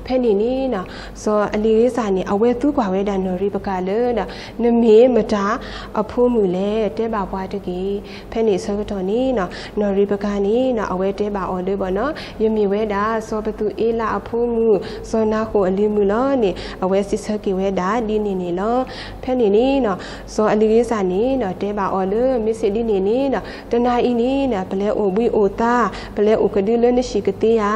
ဖဲန့ၣ်န့ၣ်နီၤ စီၤအလံၤဂ့ၤစၢ်န့ၣ် အဝဲသံကွၢ်ဝဲဒၣ်နီၢ်ရံးပကၤလၢ နမ့ၢ်မတၤအဖိမုၣ်လဲၣ် တဲဘၣ်ပှၤတက့ၢ်. ဖဲန့ၣ်အဆၢကတီၢ်န့ၣ်နီၤ နီၢ်ရံးပကၤန့ၣ်နီၤ အဝဲတဲဘၣ်အီၤလၢဘၣ်နီၤ ယမ့ၢ်ဝဲဒၣ် စီၤပသူၤအ့လးအဖိမုၣ် စီၤနၤဃိၣ်အလံၤမုၣ်လီၤန့ၣ် အဝဲစံးဆၢက့ၤဝဲဒၣ်ဒ်န့ၣ်န့ၣ်လီၤ. ဖဲန့ၣ်န့ၣ်နီၤ စီၤအလံၤဂ့ၤစၢ်န့ၣ်နီၤ တဲဘၣ်အီၤလၢ မ့ၢ်စံးဒ်န့ၣ်န့ၣ်နီၤ တနၤအံၤန့ၣ်နီၤ ပလဲၤအိၣ်ဘှံးအိၣ်သါ ပလဲၤအိၣ်ကဒုလၢနဟံၣ်ကသ့ဧါ.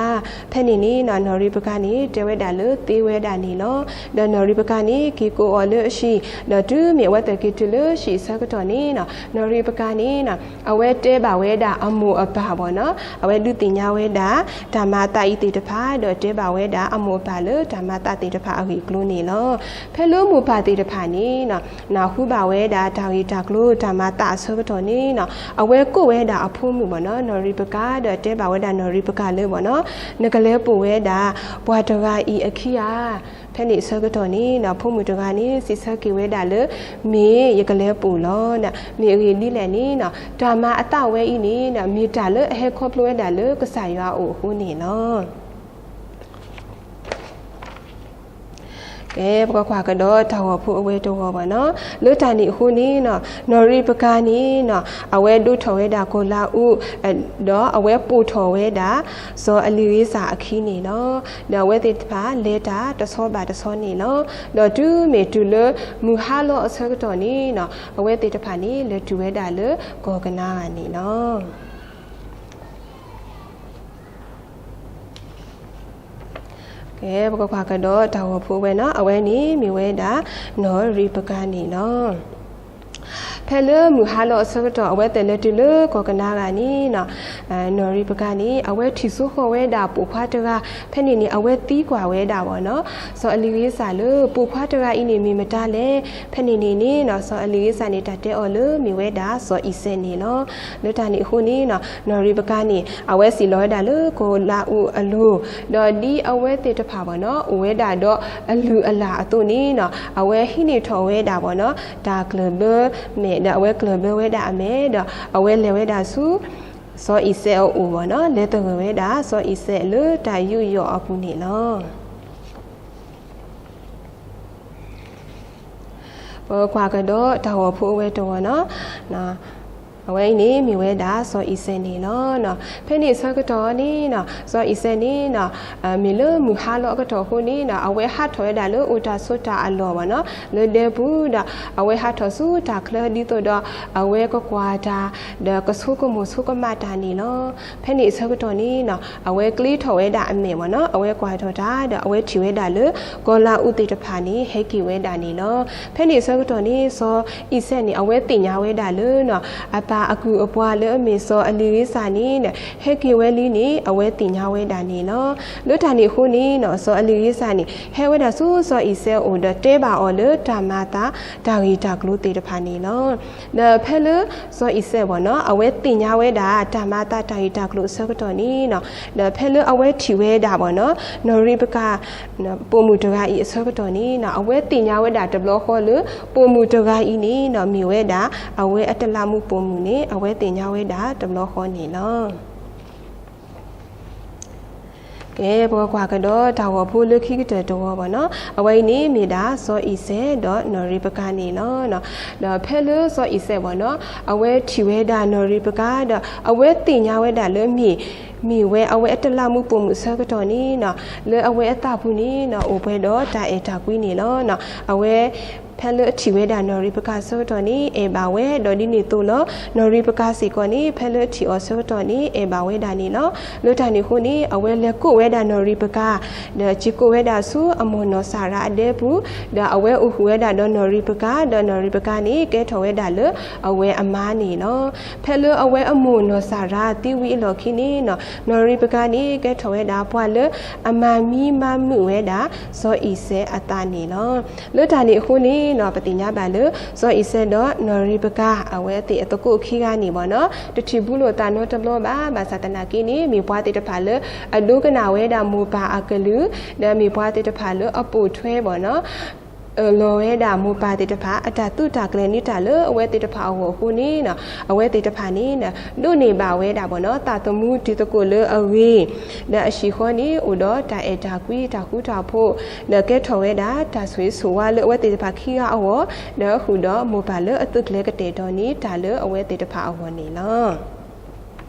ဖဲန့ၣ်န့ၣ်နီၤ နီၢ်ရံးပကၤန့ၣ် တဲဝဲဒၣ်လၢသ့ဝဲဒၣ်န့ၣ်လီၤ. ဒီးနီၢ်ရံးပကၤန့ၣ် က့ၤကိးအီၤလၢအဟံၣ် ဒီးတုၤမ့ၢ်အဝဲသ့ၣ်က့ၤတုၤလၢဟံၣ်အဆၢကတီၢ်န့ၣ်နီၤ နီၢ်ရံးပကၤန့ၣ်နီၤ အဝဲတဲဘၣ်ဝဲဒၣ်အမိၢ်အပၢ်ဘၣ်နီၤ အဝဲဒုးသ့ၣ်ညါဝဲဒၣ် တၢ်မၤသးအံၤသ့ၣ်တဖၣ် ဒီးတဲဘၣ်ဝဲဒၣ်အမိၢ်အပၢ်လၢတၢ်မၤသးသ့ၣ်တဖၣ်အဂ့ၢ်အကျိၤန့ၣ်လီၤ. ဖဲလၢမိၢ်ပၢ်သ့ၣ်တဖၣ်န့ၣ်နီၤ နၢ်ဟူဘၣ်ဝဲဒၣ်တၢ်ဂ့ၢ်တၢ်ကျိၤတၢ်မၤသးအဆၢကတီၢ်န့ၣ်နီၤ အဝဲကိးဝဲဒၣ်အဖိမုၣ်ဘၣ်နီၤ နီၢ်ရံးပကၤ ဒီးတဲဘၣ်ဝဲဒၣ်နီၢ်ရံးပကၤလၢဘၣ်နီၤ နကလဲၤပိာ်ဝဲဒၣ် ပှၤတဂၤအံၤအခံဧါ. ဖဲန့ၣ်အဆၢကတီၢ်န့ၣ်နီၤ ဖိမုၣ်တဂၤန့ၣ် စံးဆၢက့ၤဝဲဒၣ်လၢ မ့ၢ်ယကလဲၤပိာ်လီၤ. မ့ၢ်အဂ့ၢ်ဒ်လဲၣ်န့ၣ်နီၤ တၢ်မၤအသးဝဲအံၤန့ၣ်နီၤ မ့ၢ်တၢ်လၢအဟဲခီဖျိဝဲဒၣ်လၢကစၢ်ယွၤအအိၣ်အဃိန့ၣ်လီၤ. ကဲ ပကကွၢ်ကဒီးတၢ်ဂီၤဖိအဝဲတဂီၤဘၣ်နီၤ လၢတၢ်န့ၣ်အဃိန့ၣ်နီၤ နီၢ်ရံးပကၤန့ၣ်နီၤ အဝဲဒိးထီၣ်ဝဲဒၣ်ကီၤလါအူ ဒီးအဝဲပိာ်ထီၣ်ဝဲဒၣ် စီၤအလံၤဂ့ၤစၢ်အခံန့ၣ်လီၤ. ဒီးအဝဲသ့ၣ်တဖၣ်လဲၤတၢ်တဆီဘၣ်တဆီန့ၣ်လီၤ. ဒီးတုၤမ့ၢ်တုၤလၢမုၢ်ဟါလီၤအဆၢကတီၢ်န့ၣ်နီၤ အဝဲသ့ၣ်တဖၣ်န့ၣ် လဲၤတုၤဝဲဒၣ်လၢကီၢ်ကနၤဧၣ်န့ၣ်လီၤ. ကဲ ပကကွၢ်ကဒီးတၢ်ဂီၤဖိဝဲနီၤ အဝဲန့ၣ်မ့ၢ်ဝဲဒၣ် နီၢ်ရံးပကၤန့ၣ်လီၤ. ဖဲလၢမုၢ်ဟါလီၤအဆၢကတီၢ် အဝဲသ့ၣ်လဲၤတုၤလၢကီၢ်ကနၤဧၣ်န့ၣ်နီၤ နီၢ်ရံးပကၤန့ၣ် အဝဲထံၣ်စိဃီၤဝဲဒၣ်ပိာ်ခွါတဂၤ ဖဲန့ၣ်န့ၣ် အဝဲသံကွၢ်ဝဲဒၣ်ဘၣ်နီၤ စီၤအလံၤဂ့ၤစၢ်လၢ ပိာ်ခွါတဂၤအံၤန့ၣ်မ့ၢ်မတၤလဲၣ်. ဖဲန့ၣ်န့ၣ်န့ၣ်နီၤ စီၤအလံၤဂ့ၤစၢ်န့ၣ် တၢ်တဲအီၤလၢမ့ၢ်ဝဲဒၣ် စီၤအံၤစဲးန့ၣ်လီၤ. လၢတၢ်န့ၣ်အဃိန့ၣ်နီၤ နီၢ်ရံးပကၤန့ၣ် အဝဲစံၣ်လီၤဝဲဒၣ်လၢကီၤလါအူအလိၤ ဒီးဒ်အဝဲသ့ၣ်တဖၣ်ဘၣ်နီၤ အိၣ်ဝဲဒၣ်ဒီးအလုၢ်အလၢ်အသိးန့ၣ်နီၤ အဝဲဟံးန့ၢ်ထီၣ်ဝဲဒၣ်ဘၣ်နီၤ တၢ်ကျၢၢ်ဘၢမဲာ် ဒီးအဝဲကျၢၢ်ဘၢဝဲဒၣ်အမဲာ် ဒီးအဝဲလဲၤဝဲဒၣ်ဆူ စီၤအံၤစဲးအအိၣ်ဘၣ်နီၤ လဲၤသဂၢၢ်ဝဲဒၣ် စီၤအံၤစဲးလၢတၢ်ယူးယီၣ်အပူၤန့ၣ်လီၤ. ပကွၢ်ကဒီးတၢ်ဂီၤဖိအဝဲတဂီၤနီၤ အဝဲအံၤန့ၣ်မ့ၢ်ဝဲဒၣ် စီၤအံၤစဲးန့ၣ်လီၤ. ဖဲန့ၣ်အဆၢကတီၢ်န့ၣ်နီၤ စီၤအံၤစဲးန့ၣ်နီၤ မ့ၢ်လၢမုၢ်ဟါလီၤအကတီၢ်အဃိန့ၣ်နီၤ အဝဲဟးထီၣ်ဝဲဒၣ်လၢအိၣ်တၢ်ဆိးတၢ်အလီၢ်ဘၣ်နီၤ လၢဒဲပူၤဒီး အဝဲဟးထီၣ်ဆူတၢ်ချၢဒ်သိးဒီး အဝဲကကွၢ်တၢ် ဒီးကဆိကမိၣ်ဆိကမးတၢ်န့ၣ်လီၤ. ဖဲန့ၣ်အဆၢကတီၢ်န့ၣ်နီၤ အဝဲကျ့ထီၣ်ဝဲဒၣ်အမဲာ်ဘၣ်နီၤ အဝဲကွၢ်ထီၣ်တၢ်ဒီး အဝဲထံၣ်ဝဲဒၣ်လၢ ကီၤလါအူသ့ၣ်တဖၣ်န့ၣ် ဟဲက့ၤဝဲဒၣ်န့ၣ်လီၤ. ဖဲန့ၣ်အဆၢကတီၢ်န့ၣ် စီၤအံၤစဲးန့ၣ် အဝဲသ့ၣ်ညါဝဲဒၣ်လၢနီၤ အပၢ်အကုၢ်အပှၤလၢအမ့ၢ်စီၤအလံၤဂ့ၤစၢ်န့ၣ် ဟဲက့ၤဝဲလံန့ၣ် အဝဲသ့ၣ်ညါဝဲဒၣ်န့ၣ်လီၤ. လၢတၢ်န့ၣ်အဃိန့ၣ်နီၤ စီၤအလံၤဂ့ၤစၢ်န့ၣ် ဟဲဝဲဒၣ်ဆူစီၤအံၤစဲးအအိၣ်ဒီးတဲဘၣ်အီၤလၢတၢ်မၤအသး တၢ်ဂ့ၢ်တၢ်ကျိၤသ့ၣ်တဖၣ်န့ၣ်လီၤ. ဒီးဖဲလၢ စီၤအံၤစဲးဘၣ်နီၤ အဝဲသ့ၣ်ညါဝဲဒၣ် တၢ်မၤအသးတၢ်ဂ့ၢ်တၢ်ကျိၤအဆၢကတီၢ်န့ၣ်နီၤ ဒီးဖဲလၢအဝဲထံၣ်ဝဲဒၣ်ဘၣ်နီၤ နီၢ်ရံးပကၤ ပိာ်မုၣ်တဂၤအံၤအဆၢကတီၢ်န့ၣ်နီၤ အဝဲသ့ၣ်ညါဝဲဒၣ်တဘျီဃီလၢ ပိာ်မုၣ်တဂၤအံၤန့ၣ်နီၤ မ့ၢ်ဝဲဒၣ် အဝဲအတလးမူပိာ်မုၣ်န့ၣ် အဝဲသ့ၣ်ညါဝဲဒၣ်တဘျီဃီန့ၣ်လီၤ. ကဲ ပကကွၢ်ကဒီးတၢ်ဂီၤဖိလၢခံကတၢၢ်တဂီၤဘၣ်နီၤ အဝဲအံၤန့ၣ်မ့ၢ်ဒၣ် စီၤအံၤစဲးဒီးနီၢ်ရံးပကၤန့ၣ်လီၤ. ဒီးဖဲလၢစီၤအံၤစဲးဘၣ်နီၤ အဝဲထံၣ်ဝဲဒၣ်နီၢ်ရံးပကၤ ဒီးအဝဲသ့ၣ်ညါဝဲဒၣ်လၢမ့ၢ် မ့ၢ်ဝဲအဝဲအတလးမူပိာ်မုၣ်အဆၢကတီၢ်န့ၣ်နီၤ လၢအဝဲအသးပူၤန့ၣ်နီၤ အိၣ်ပှဲၤဒီးတၢ်အဲၣ်တၢ်ကွံန့ၣ်လီၤ. အဝဲ ဖဲလၢအထံၣ်ဝဲဒၣ်နီၢ်ရံးပကၤအဆၢကတီၢ်န့ၣ် အဲၣ်ဘၣ်ဝဲ ဒီးဒ်န့ၣ်အသိးလီၤ နီၢ်ရံးပကၤစ့ၢ်ကီးန့ၣ် ဖဲလၢအထံၣ်အီၤအဆၢကတီၢ်န့ၣ် အဲၣ်ဘၣ်ဝဲဒၣ်န့ၣ်လီၤ. လၢတၢ်န့ၣ်အဃိန့ၣ် အဝဲလဲၤကိးဝဲဒၣ်နီၢ်ရံးပကၤ ဒီးစ့ၢ်ကီးဝဲဒၣ်ဆူအမိၢ်နီၢ်စၤရၤအဒဲပူၤ ဒီးအဝဲအိၣ်ဃုာ်ဝဲဒၣ်ဒီးနီၢ်ရံးပကၤ ဒီးနီၢ်ရံးပကၤန့ၣ် ကဲထီၣ်ဝဲဒၣ်လၢအဝဲအမါန့ၣ်လီၤ. ဖဲလၢအဝဲအမိၢ်နီၢ်စၤရၤသံဝံၤအလီၢ်ခံန့ၣ်နီၤ နီၢ်ရံးပကၤန့ၣ် ကဲထီၣ်ဝဲဒၣ်ပှၤလၢအမၤမံမၤမုာ်ဝဲဒၣ် စီၤအံၤစဲးအသးန့ၣ်လီၤ. လၢတၢ်န့ၣ်အဃိန့ၣ် ပသ့ၣ်ညါဘၣ်လၢ စီၤအံၤစဲးဒီးနီၢ်ရံးပကၤ အဝဲသ့ၣ်အသကိးခံဂၤန့ၣ်ဘၣ်နီၤ တထံၣ်ဘူးလိာ်သးနီတဘျီဘၣ်. ဘၣ်ဆၣ်သနာ်က့န့ၣ် မ့ၢ်ပှၤသ့ၣ်တဖၣ်လၢအဒိကနၣ်ဝဲဒၣ်မိၢ်ပၢ်အကလုၢ်, ဒီးမ့ၢ်ပှၤသ့ၣ်တဖၣ်လၢအပိာ်ထွဲဘၣ်နီၤ အၢၣ်လီၤဝဲဒၣ်မိၢ်ပၢ်သ့ၣ်တဖၣ် အတၢ်သုးတၢ်ကျဲၤန့ၣ်တၢ်လၢအဝဲသ့ၣ်တဖၣ်အဂီၢ်အဃိန့ၣ်, အဝဲသ့ၣ်တဖၣ်န့ၣ် ဒိးန့ၢ်ဘၣ်ဝဲဒၣ်ဘၣ်နီၤ သးသမူတံၤသကိးလၢအဂ့ၤ, ဒီးအဟံၣ်ဃီန့ၣ် အိၣ်ဒီးတၢ်အဲၣ်တၢ်ကွံတၢ်ဃူတၢ်ဖိး, ဒီးကဲထီၣ်ဝဲဒၣ်တၢ်ဆိၣ်ဂ့ၤဆိၣ်ဝါလၢအဝဲသ့ၣ်တဖၣ်ခံဂၤအဂီၢ်, ဒီးဃုာ်ဒီးမိၢ်ပၢ်လၢအသုးကျဲၤကတဲာ်ကတီၤန့ၣ် တၢ်လၢအဝဲသ့ၣ်တဖၣ်အဂီၢ်န့ၣ်လီၤ.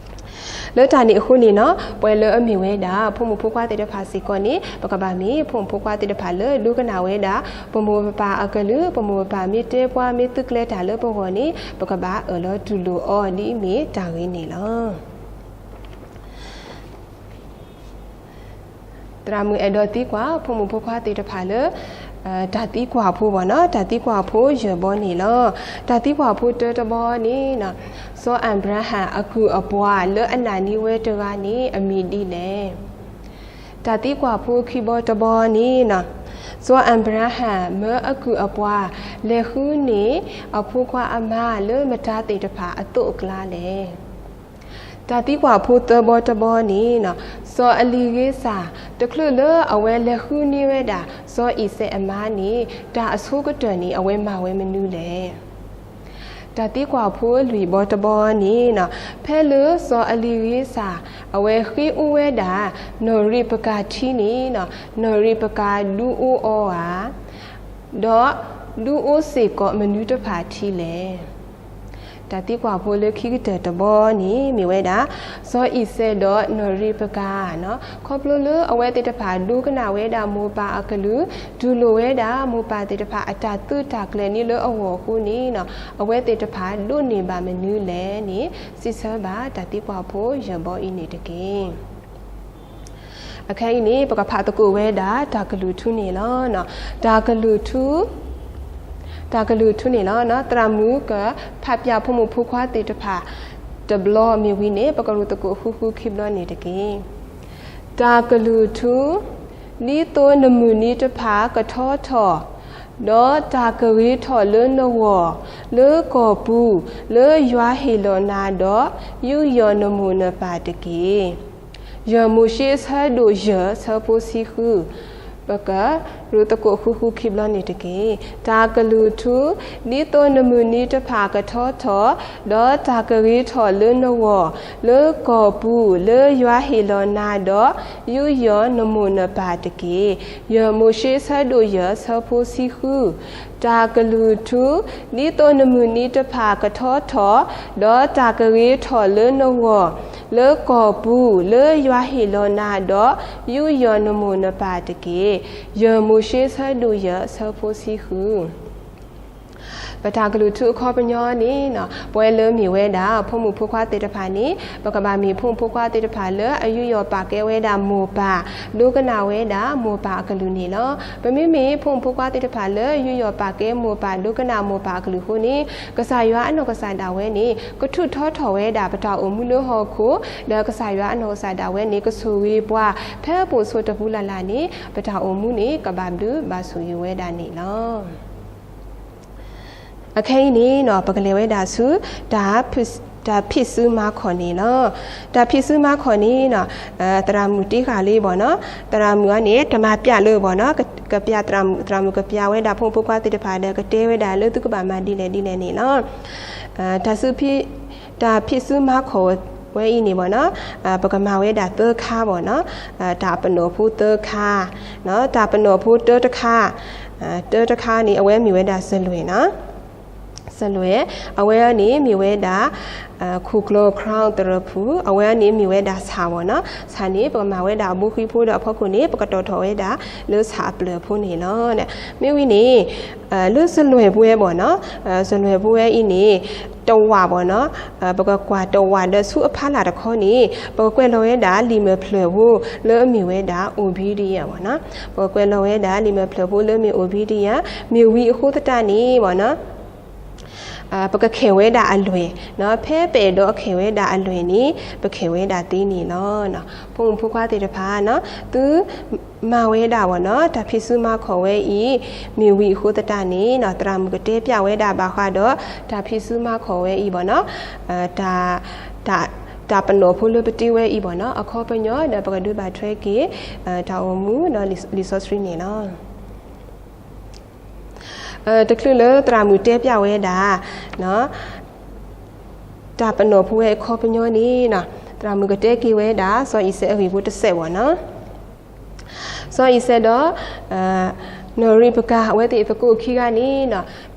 လၢတၢ်န့ၣ်အဃိန့ၣ်နီၤ ပှၤလၢအမ့ၢ်ဝဲဒၣ် ဖိမုၣ်ဖိခွါသ့ၣ်တဖၣ်စ့ၢ်ကီးန့ၣ် ပကဘၣ်မ့ၢ်ဖိမုၣ်ဖိခွါသ့ၣ်တဖၣ်လၢဒိကနၣ်ဝဲဒၣ် ပမိၢ်ပပၢ်အကလုၢ်, ပမိၢ်ပပၢ်မ့ၢ်တဲပှၤမ့ၢ်သုးကျဲၤတၢ်လၢပဂီၢ်န့ၣ် ပကဘၣ်အၢၣ်လီၤတူၢ်လိာ်အီၤဒ်အမ့ၢ်တၢ်ဂ့ၤန့ၣ်လီၤ. သရၣ်မုၣ်အဲၣ်ဒိးသံကွၢ် ဖိမုၣ်ဖိခွါသ့ၣ်တဖၣ်လၢ တၢ်သံကွၢ်ဖိဘၣ်နီၤ, တၢ်သံကွၢ်ဖိယဲၢ်ဘီန့ၣ်လီၤ. တၢ်သံကွၢ်ဖိတၢတဘီန့ၣ်, စီၤအၤဘြၤဟၣ်အကုၢ်အပှၤလၢအနာ်န့ၢ်ဝဲတဂၤန့ၣ် အမံၤဒ်လဲၣ်. တၢ်သံကွၢ်ဖိခံဘီတဘီန့ၣ်, စီၤအၤဘြၤဟၣ်မၢအကုၢ်အပှၤ လဲၤဃုန့ၢ်အဖိခွါအမါလၢမတၤသ့ၣ်တဖၣ်အသိးအကျါလဲၣ်. တၢ်သံကွၢ်ဖိသၢဘီတဘီန့ၣ်, စီၤအလံၤဂ့ၤစၢ် တချုးလၢအဝဲလဲၤဃုန့ၢ်ဝဲဒၣ် စီၤအံၤစဲးအမါန့ၣ် တၢ်အဆိကတၢၢ်န့ၣ် အဝဲမၤဝဲမနုၤလဲၣ်. တၢ်သံကွၢ်ဖိလွံၢ်ဘီတဘီန့ၣ်, ဖဲလၢစီၤအလံၤဂ့ၤစၢ် အဝဲဃ့အိၣ်ဝဲဒၣ် နီၢ်ရံးပကၤထံန့ၣ်, နီၢ်ရံးပကၤဒုးအိၣ်အီၤဧါ, ဒီးဒုးအိၣ်စ့ၢ်ကီးမနုၤတဖၣ်ထံလဲၣ်. တၢ်သံကွၢ်ဖိလၢခံကတၢၢ်တဘီန့ၣ် မ့ၢ်ဝဲဒၣ် စီၤအံၤစဲးဒီးနီၢ်ရံးပကၤ, ခီဖျိလၢအဝဲသ့ၣ်တဖၣ်ဒိကနၣ်ဝဲဒၣ်မိၢ်ပၢ်အကလုၢ်, တူၢ်လိာ်ဝဲဒၣ်မိၢ်ပၢ်သ့ၣ်တဖၣ်အတၢ်သုးတၢ်ကျဲၤန့ၣ်လၢအဂီၢ်အဃိန့ၣ်, အဝဲသ့ၣ်တဖၣ်ဒိးန့ၢ်ဘၣ်မနုၤလဲၣ်န့ၣ် စံးဆၢဘၣ်တၢ်သံကွၢ်ဖိယဲၢ်ဘီအံၤန့ၣ်တက့ၢ်. အခဲအံၤန့ၣ် ပကဖးသကိးဝဲဒၣ်တၢ်ကလုၢ်ထူန့ၣ်လီၤ. တၢ်ကလုၢ်ထူ, တၢ်ကလုၢ်ထူန့ၣ်လီၤ. သရၣ်မုၣ်ကဖးပၠးဖိမုၣ်ဖိခွါသ့ၣ်တဖၣ် တဘျီမ့ၢ်ဝံၤန့ၣ် ပကရူၢ်သကိးဃုဃုခံဘျီန့ၣ်တက့ၢ်. တၢ်ကလုၢ်ထူ, ဒ်သိးနမုၢ်နံၤတဖၣ်ကထီထီၣ်, ဒီးတၢ်ကဂ့ၤထီၣ်လၢနဂီၢ်, လၢကီၢ်ပူၤ, လၢယွၤဟ့ၣ်လီၤနၤဒီး, ယူးယီၣ်နမိၢ်နပၢ်တက့ၢ်. ယဲၢ်မိၤၡ့ဆၢဒိၣ်ယဲၢ်ဆၢဖိဆံဃု, ပကရူၢ်သကိးဃုဃုခံဘျီန့ၣ်တက့ၢ်. တၢ်ကလုၢ်ထူ, ဒ်သိးနမုၢ်နံၤတဖၣ်ကထီထီၣ်, ဒီးတၢ်ကဂ့ၤထီၣ်လၢနဂီၢ်, လၢကီၢ်ပူၤ, လၢယွၤဟ့ၣ်လီၤနၤဒီး, ယူးယီၣ်နမိၢ်နပၢ်တက့ၢ်. ယဲၢ်မိၤၡ့ဆၢဒိၣ်ယဲၢ်ဆၢဖိဆံဃု, တၢ်ကလုၢ်ထူ, ဒ်သိးနမုၢ်နံၤတဖၣ်ကထီထီၣ်, ဒီးတၢ်ကဂ့ၤထီၣ်လၢနဂီၢ်, လၢကီၢ်ပူၤ, လၢယွၤဟ့ၣ်လီၤနၤဒီး, ယူးယီၣ်နမိၢ်နပၢ်တက့ၢ်. ယဲၢ်မိၤၡ့ဆၢဒိၣ်ယဲၢ်ဆၢဖိဆံဃု. ပတၢ်ကလုၢ်ထူအခီပညီန့ၣ်, ပဝဲလၢမ့ၢ်ဝဲဒၣ် ဖိမုၣ်ဖိခွါသ့ၣ်တဖၣ်န့ၣ်, ပကဘၣ်မ့ၢ်ဖိမုၣ်ဖိခွါသ့ၣ်တဖၣ်လၢအယူးယီၣ်ပာ်ကဲဝဲဒၣ်မိၢ်ပၢ်, ဒိကနၣ်ဝဲဒၣ်မိၢ်ပၢ်အကလုၢ်န့ၣ်လီၤ. ပမ့မ့ၢ်ဖိမုၣ်ဖိခွါသ့ၣ်တဖၣ်လၢယူးယီၣ်ပာ်ကဲမိၢ်ပၢ် ဒိကနၣ်မိၢ်ပၢ်အကလုၢ်အဃိန့ၣ်, ကစၢ်ယွၤအနီၢ်ကစၢ်ဒၣ်ဝဲန့ၣ် ကထုးထီထီၣ်ဝဲဒၣ်ပတၢ်အိၣ်မူလၢဟီၣ်ခိၣ်, ဒီးကစၢ်ယွၤအနီၢ်ကစၢ်ဒၣ်ဝဲန့ၣ် ကဆိၣ်ဂ့ၤပှၤ ဖဲပိာ်ဆိတပူၤလၢ်လၢ်န့ၣ် ပတၢ်အိၣ်မူန့ၣ် ကဘၣ်ဘျုးဘၣ်ဆိၣ်ဂ့ၤဝဲဒၣ်န့ၣ်လီၤ. အခဲအံၤန့ၣ် ပကလဲၤဝဲဒၣ်ဆူ တၢ်ဖံးစုမၤခီၣ်န့ၣ်လီၤ. တၢ်ဖံးစုမၤခီၣ်န့ၣ်, သရၣ်မုၣ်တ့ဃာ်လံဘၣ်နီၤ, သရၣ်မုၣ်အံၤန့ၣ် တမၤပျးလၢဘၣ်နီၤ, ကပျးသရၣ်မုၣ်, သရၣ်မုၣ်ကပျးဝဲဒၣ်ဖိမုၣ်ဖိခွါသ့ၣ်တဖၣ်ဒီး ကတဲဝဲဒၣ်လၢသုကဘၣ်မၤဒ်လဲၣ်ဒ်လဲၣ်န့ၣ်လီၤ. တၢ်ဖံးစုမၤခီၣ်ဝဲအံၤန့ၣ်ဘၣ်နီၤ, ပကမၤဝဲဒၣ်သၢခါဘၣ်နီၤ, တၢ်ပနီၣ်ဖိသၢခါ, တၢ်ပနီၣ်ဖိတၢတခါ, တၢတခါန့ၣ် အဝဲမ့ၢ်ဝဲဒၣ်စလွဲၣ်နီၤ, စလွဲၣ်, အဝဲန့ၣ်မ့ၢ်ဝဲဒၣ် ခိၣ်ကျီ crown သရၢၣ်ဖူ, အဝဲန့ၣ်မ့ၢ်ဝဲဒၣ်ဆၣ်ဘၣ်နီၤ, ဆၣ်န့ၣ် ပကမၤဝဲဒၣ်အဘိဃံဖိဒီးအဖီခိၣ်န့ၣ် ပကတီၢ်ထီၣ်ဝဲဒၣ်လၢဆၣ်အပျၢၢ်ဖိန့ၣ်လီၤ. မ့ၢ်ဝံၤန့ၣ် လၢစလွဲၣ်ပဝဲဘၣ်နီၤ, စလွဲၣ်ပဝဲအံၤန့ၣ် တဝာ်ဘၣ်နီၤ, ပကကွၢ်တဝာ်ဒီးဆူအဖီလာ်တခီန့ၣ် ပကကွဲးလီၤဝဲဒၣ်လံာ်မဲာ်ဖျၢၣ်ဖိ လၢအမ့ၢ်ဝဲဒၣ် obedient ဘၣ်နီၤ, ပကကွဲးလီၤဝဲဒၣ်လံာ်မဲာ်ဖျၢၣ်ဖိလၢအမ့ၢ် obedient, မ့ၢ်ဝံၤအဃိသတးန့ၣ်ဘၣ်နီၤ ပကခဲးဝဲဒၣ်အလွဲၢ်, ဖဲပအဲၣ်ဒိးအခဲးဝဲဒၣ်အလွဲၢ်န့ၣ် ပခဲးဝဲဒၣ်သ့န့ၣ်လီၤ. ဖိမုၣ်ဖိခွါသ့ၣ်တဖၣ်, သုမၤဝဲဒၣ်ဘၣ်နီၤ တၢ်ဖံးစုမၤခီၣ်ဝဲအံၤ မ့ၢ်ဝံၤအဃိသတးန့ၣ် သရၣ်မုၣ်ကတဲပျးဝဲဒၣ်ဘၣ်ဃးဒီး တၢ်ဖံးစုမၤခီၣ်ဝဲအံၤဘၣ်နီၤ တၢ်ပနီၣ်ဖိလၢပတ့ဝဲအံၤဘၣ်နီၤ အခီပညီဒီးပကဒုးဘၣ်ထွဲက့ၤ တၢ်အိၣ်မူဒီးလံာ်စီဆှံန့ၣ်လီၤ. တချုးလၢသရၣ်မုၣ်တဲပျးဝဲဒၣ် တၢ်ပနီၣ်ဖိဝဲအခီပညီန့ၣ် သရၣ်မုၣ်ကတဲက့ၤဝဲဒၣ် စီၤအံၤစဲးအဂ့ၢ်ဖိတစဲးဘၣ်နီၤ. စီၤအံၤစဲးဒီး နီၢ်ရံးပကၤ အဝဲသ့ၣ်သကိးခံဂၤန့ၣ်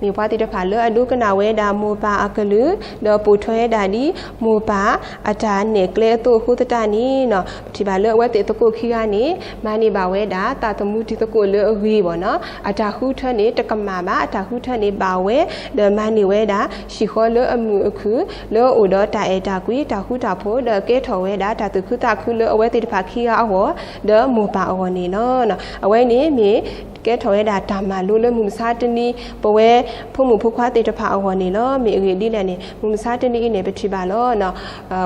မ့ၢ်ပှၤသ့ၣ်တဖၣ်လၢအဒိကနၣ်ဝဲဒၣ်မိၢ်ပၢ်အကလုၢ် ဒီးပိာ်ထွဲဝဲဒၣ်ဒ်မိၢ်ပၢ်အတၢ်နဲၣ်ကျဲအသိးအဃိသတးန့ၣ် ပထံၣ်ဘၣ်လၢအဝဲသ့ၣ်သကိးခံဂၤန့ၣ် မၤန့ၢ်ဘၣ်ဝဲဒၣ် သးသမူတံၤသကိးလၢအဂ့ၤဘၣ်နီၤ အတၢ်ဃုထၢန့ၣ်တကမၣ်ဘၣ် အတၢ်ဃုထၢန့ၣ်ဘၣ်ဝဲ ဒီးမၤန့ၢ်ဝဲဒၣ် ဟံၣ်ဃီလၢအမုာ်အခုၣ် လၢအအိၣ်ဒီးတၢ်အဲၣ်တၢ်ကွံ တၢ်ဃူတၢ်ဖိး ဒီးကဲထီၣ်ဝဲဒၣ် တၢ်သူၣ်ခုသးခုလၢအဝဲသ့ၣ်တဖၣ်ခံဂၤအဂီၢ် ဒီးမိၢ်ပၢ်အဂီၢ်န့ၣ်လီၤ. အဝဲန့ၣ်မ့ၢ် ကဲထီၣ်ဝဲဒၣ်တၢ်မၤလိလၢမုၢ်မဆါတနံၤ ပဝဲဖိမုၣ်ဖိခွါသ့ၣ်တဖၣ်အဂီၢ်န့ၣ်လီၤ. မ့ၢ်အဂ့ၢ်ဒ်လဲၣ်န့ၣ် မုၢ်မဆါတနံၤအံၤန့ၣ် ပထံၣ်ဘၣ်လီၤ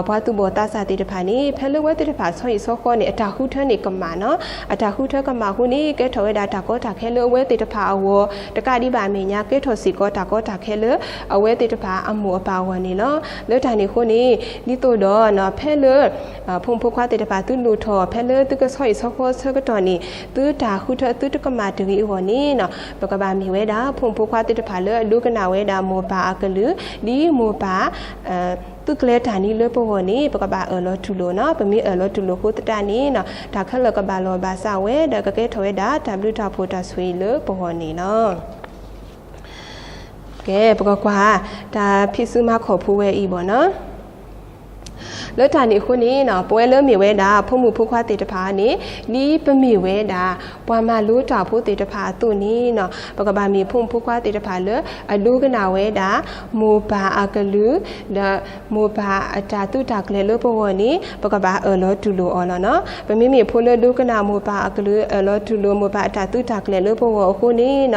ပှၤသူၣ်ဘီၣ်သးစၢ်သ့ၣ်တဖၣ်န့ၣ် ဖဲလၢအဝဲသ့ၣ်တဖၣ်ဆီဟံၣ်ဆီဃီန့ၣ် အတၢ်ဃုထၢန့ၣ်ကမၣ်နီၤ အတၢ်ဃုထၢကမၣ်အဃိန့ၣ် ကဲထီၣ်ဝဲဒၣ်တၢ်ကီတၢ်ခဲလၢအဝဲသ့ၣ်တဖၣ်အဂီၢ် တကးဒံးဘၣ်အမဲာ်ညါ ကဲထီၣ်စ့ၢ်ကီးတၢ်ကီတၢ်ခဲလၢအဝဲသ့ၣ်တဖၣ်အမိၢ်အပၢ်အဂီၢ်န့ၣ်လီၤ. လၢတၢ်န့ၣ်အဃိန့ၣ် ဒ်သိးဒီး ဖဲလၢ ဖိမုၣ်ဖိခွါသ့ၣ်တဖၣ်သုလိၣ်ထီၣ် ဖဲလၢသုကဆီဟံၣ်ဆီဃီဆၢကတီၢ်န့ၣ် သုတၢ်ဃုထၢသုတကမၣ်တဂ့ၤအဂီၢ်န့ၣ် ပကဘၣ်မ့ၢ်ဝဲဒၣ် ဖိမုၣ်ဖိခွါသ့ၣ်တဖၣ်လၢအဒိကနၣ်ဝဲဒၣ်မိၢ်ပၢ်အကလုၢ် ဒ်မိၢ်ပၢ် သုးကျဲၤတၢ်န့ၣ်လၢပဂီၢ်န့ၣ် ပကဘၣ်အၢၣ်လီၤတူၢ်လိာ်နီၤ. ပမ့ၢ်အၢၣ်လီၤတူၢ်လိာ်အဃိသတးန့ၣ် တၢ်ခဲလၢာ်ကဘၣ်လီၢ်ဘၣ်စးဝဲ ဒီးကကဲထီၣ်ဝဲဒၣ်တၢ်ဘျုးတၢ်ဖှိၣ်တၢ်ဆိၣ်ဂ့ၤလၢပဂီၢ်န့ၣ်လီၤ. ကဲ ပကကွၢ် တၢ်ဖံးစုမၤခီၣ်ဖိဝဲအံၤဘၣ်နီၤ. လၢတၢ်န့ၣ်အဃိန့ၣ် ပဝဲလၢမ့ၢ်ဝဲဒၣ် ဖိမုၣ်ဖိခွါသ့ၣ်တဖၣ်န့ၣ် ဒ်ပမ့ၢ်ဝဲဒၣ် ပှၤမၤလိတၢ်ဖိသ့ၣ်တဖၣ်အသိးန့ၣ် ပကဘၣ်မ့ၢ်ဖိမုၣ်ဖိခွါသ့ၣ်တဖၣ်လၢ အဒိကနၣ်ဝဲဒၣ် မိၢ်ပၢ်အကလုၢ် ဒီးမိၢ်ပၢ်အတၢ်သုးတၢ်ကျဲၤလၢပဂီၢ်န့ၣ် ပကဘၣ်အၢၣ်လီၤတူၢ်လိာ်အီၤလီၤနီၤ. ပမ့မ့ၢ်ဖိလၢဒိကနၣ်မိၢ်ပၢ်အကလုၢ် အၢၣ်လီၤတူၢ်လိာ်မိၢ်ပၢ်အတၢ်သုးတၢ်ကျဲၤလၢပဂီၢ်အဃိန့ၣ်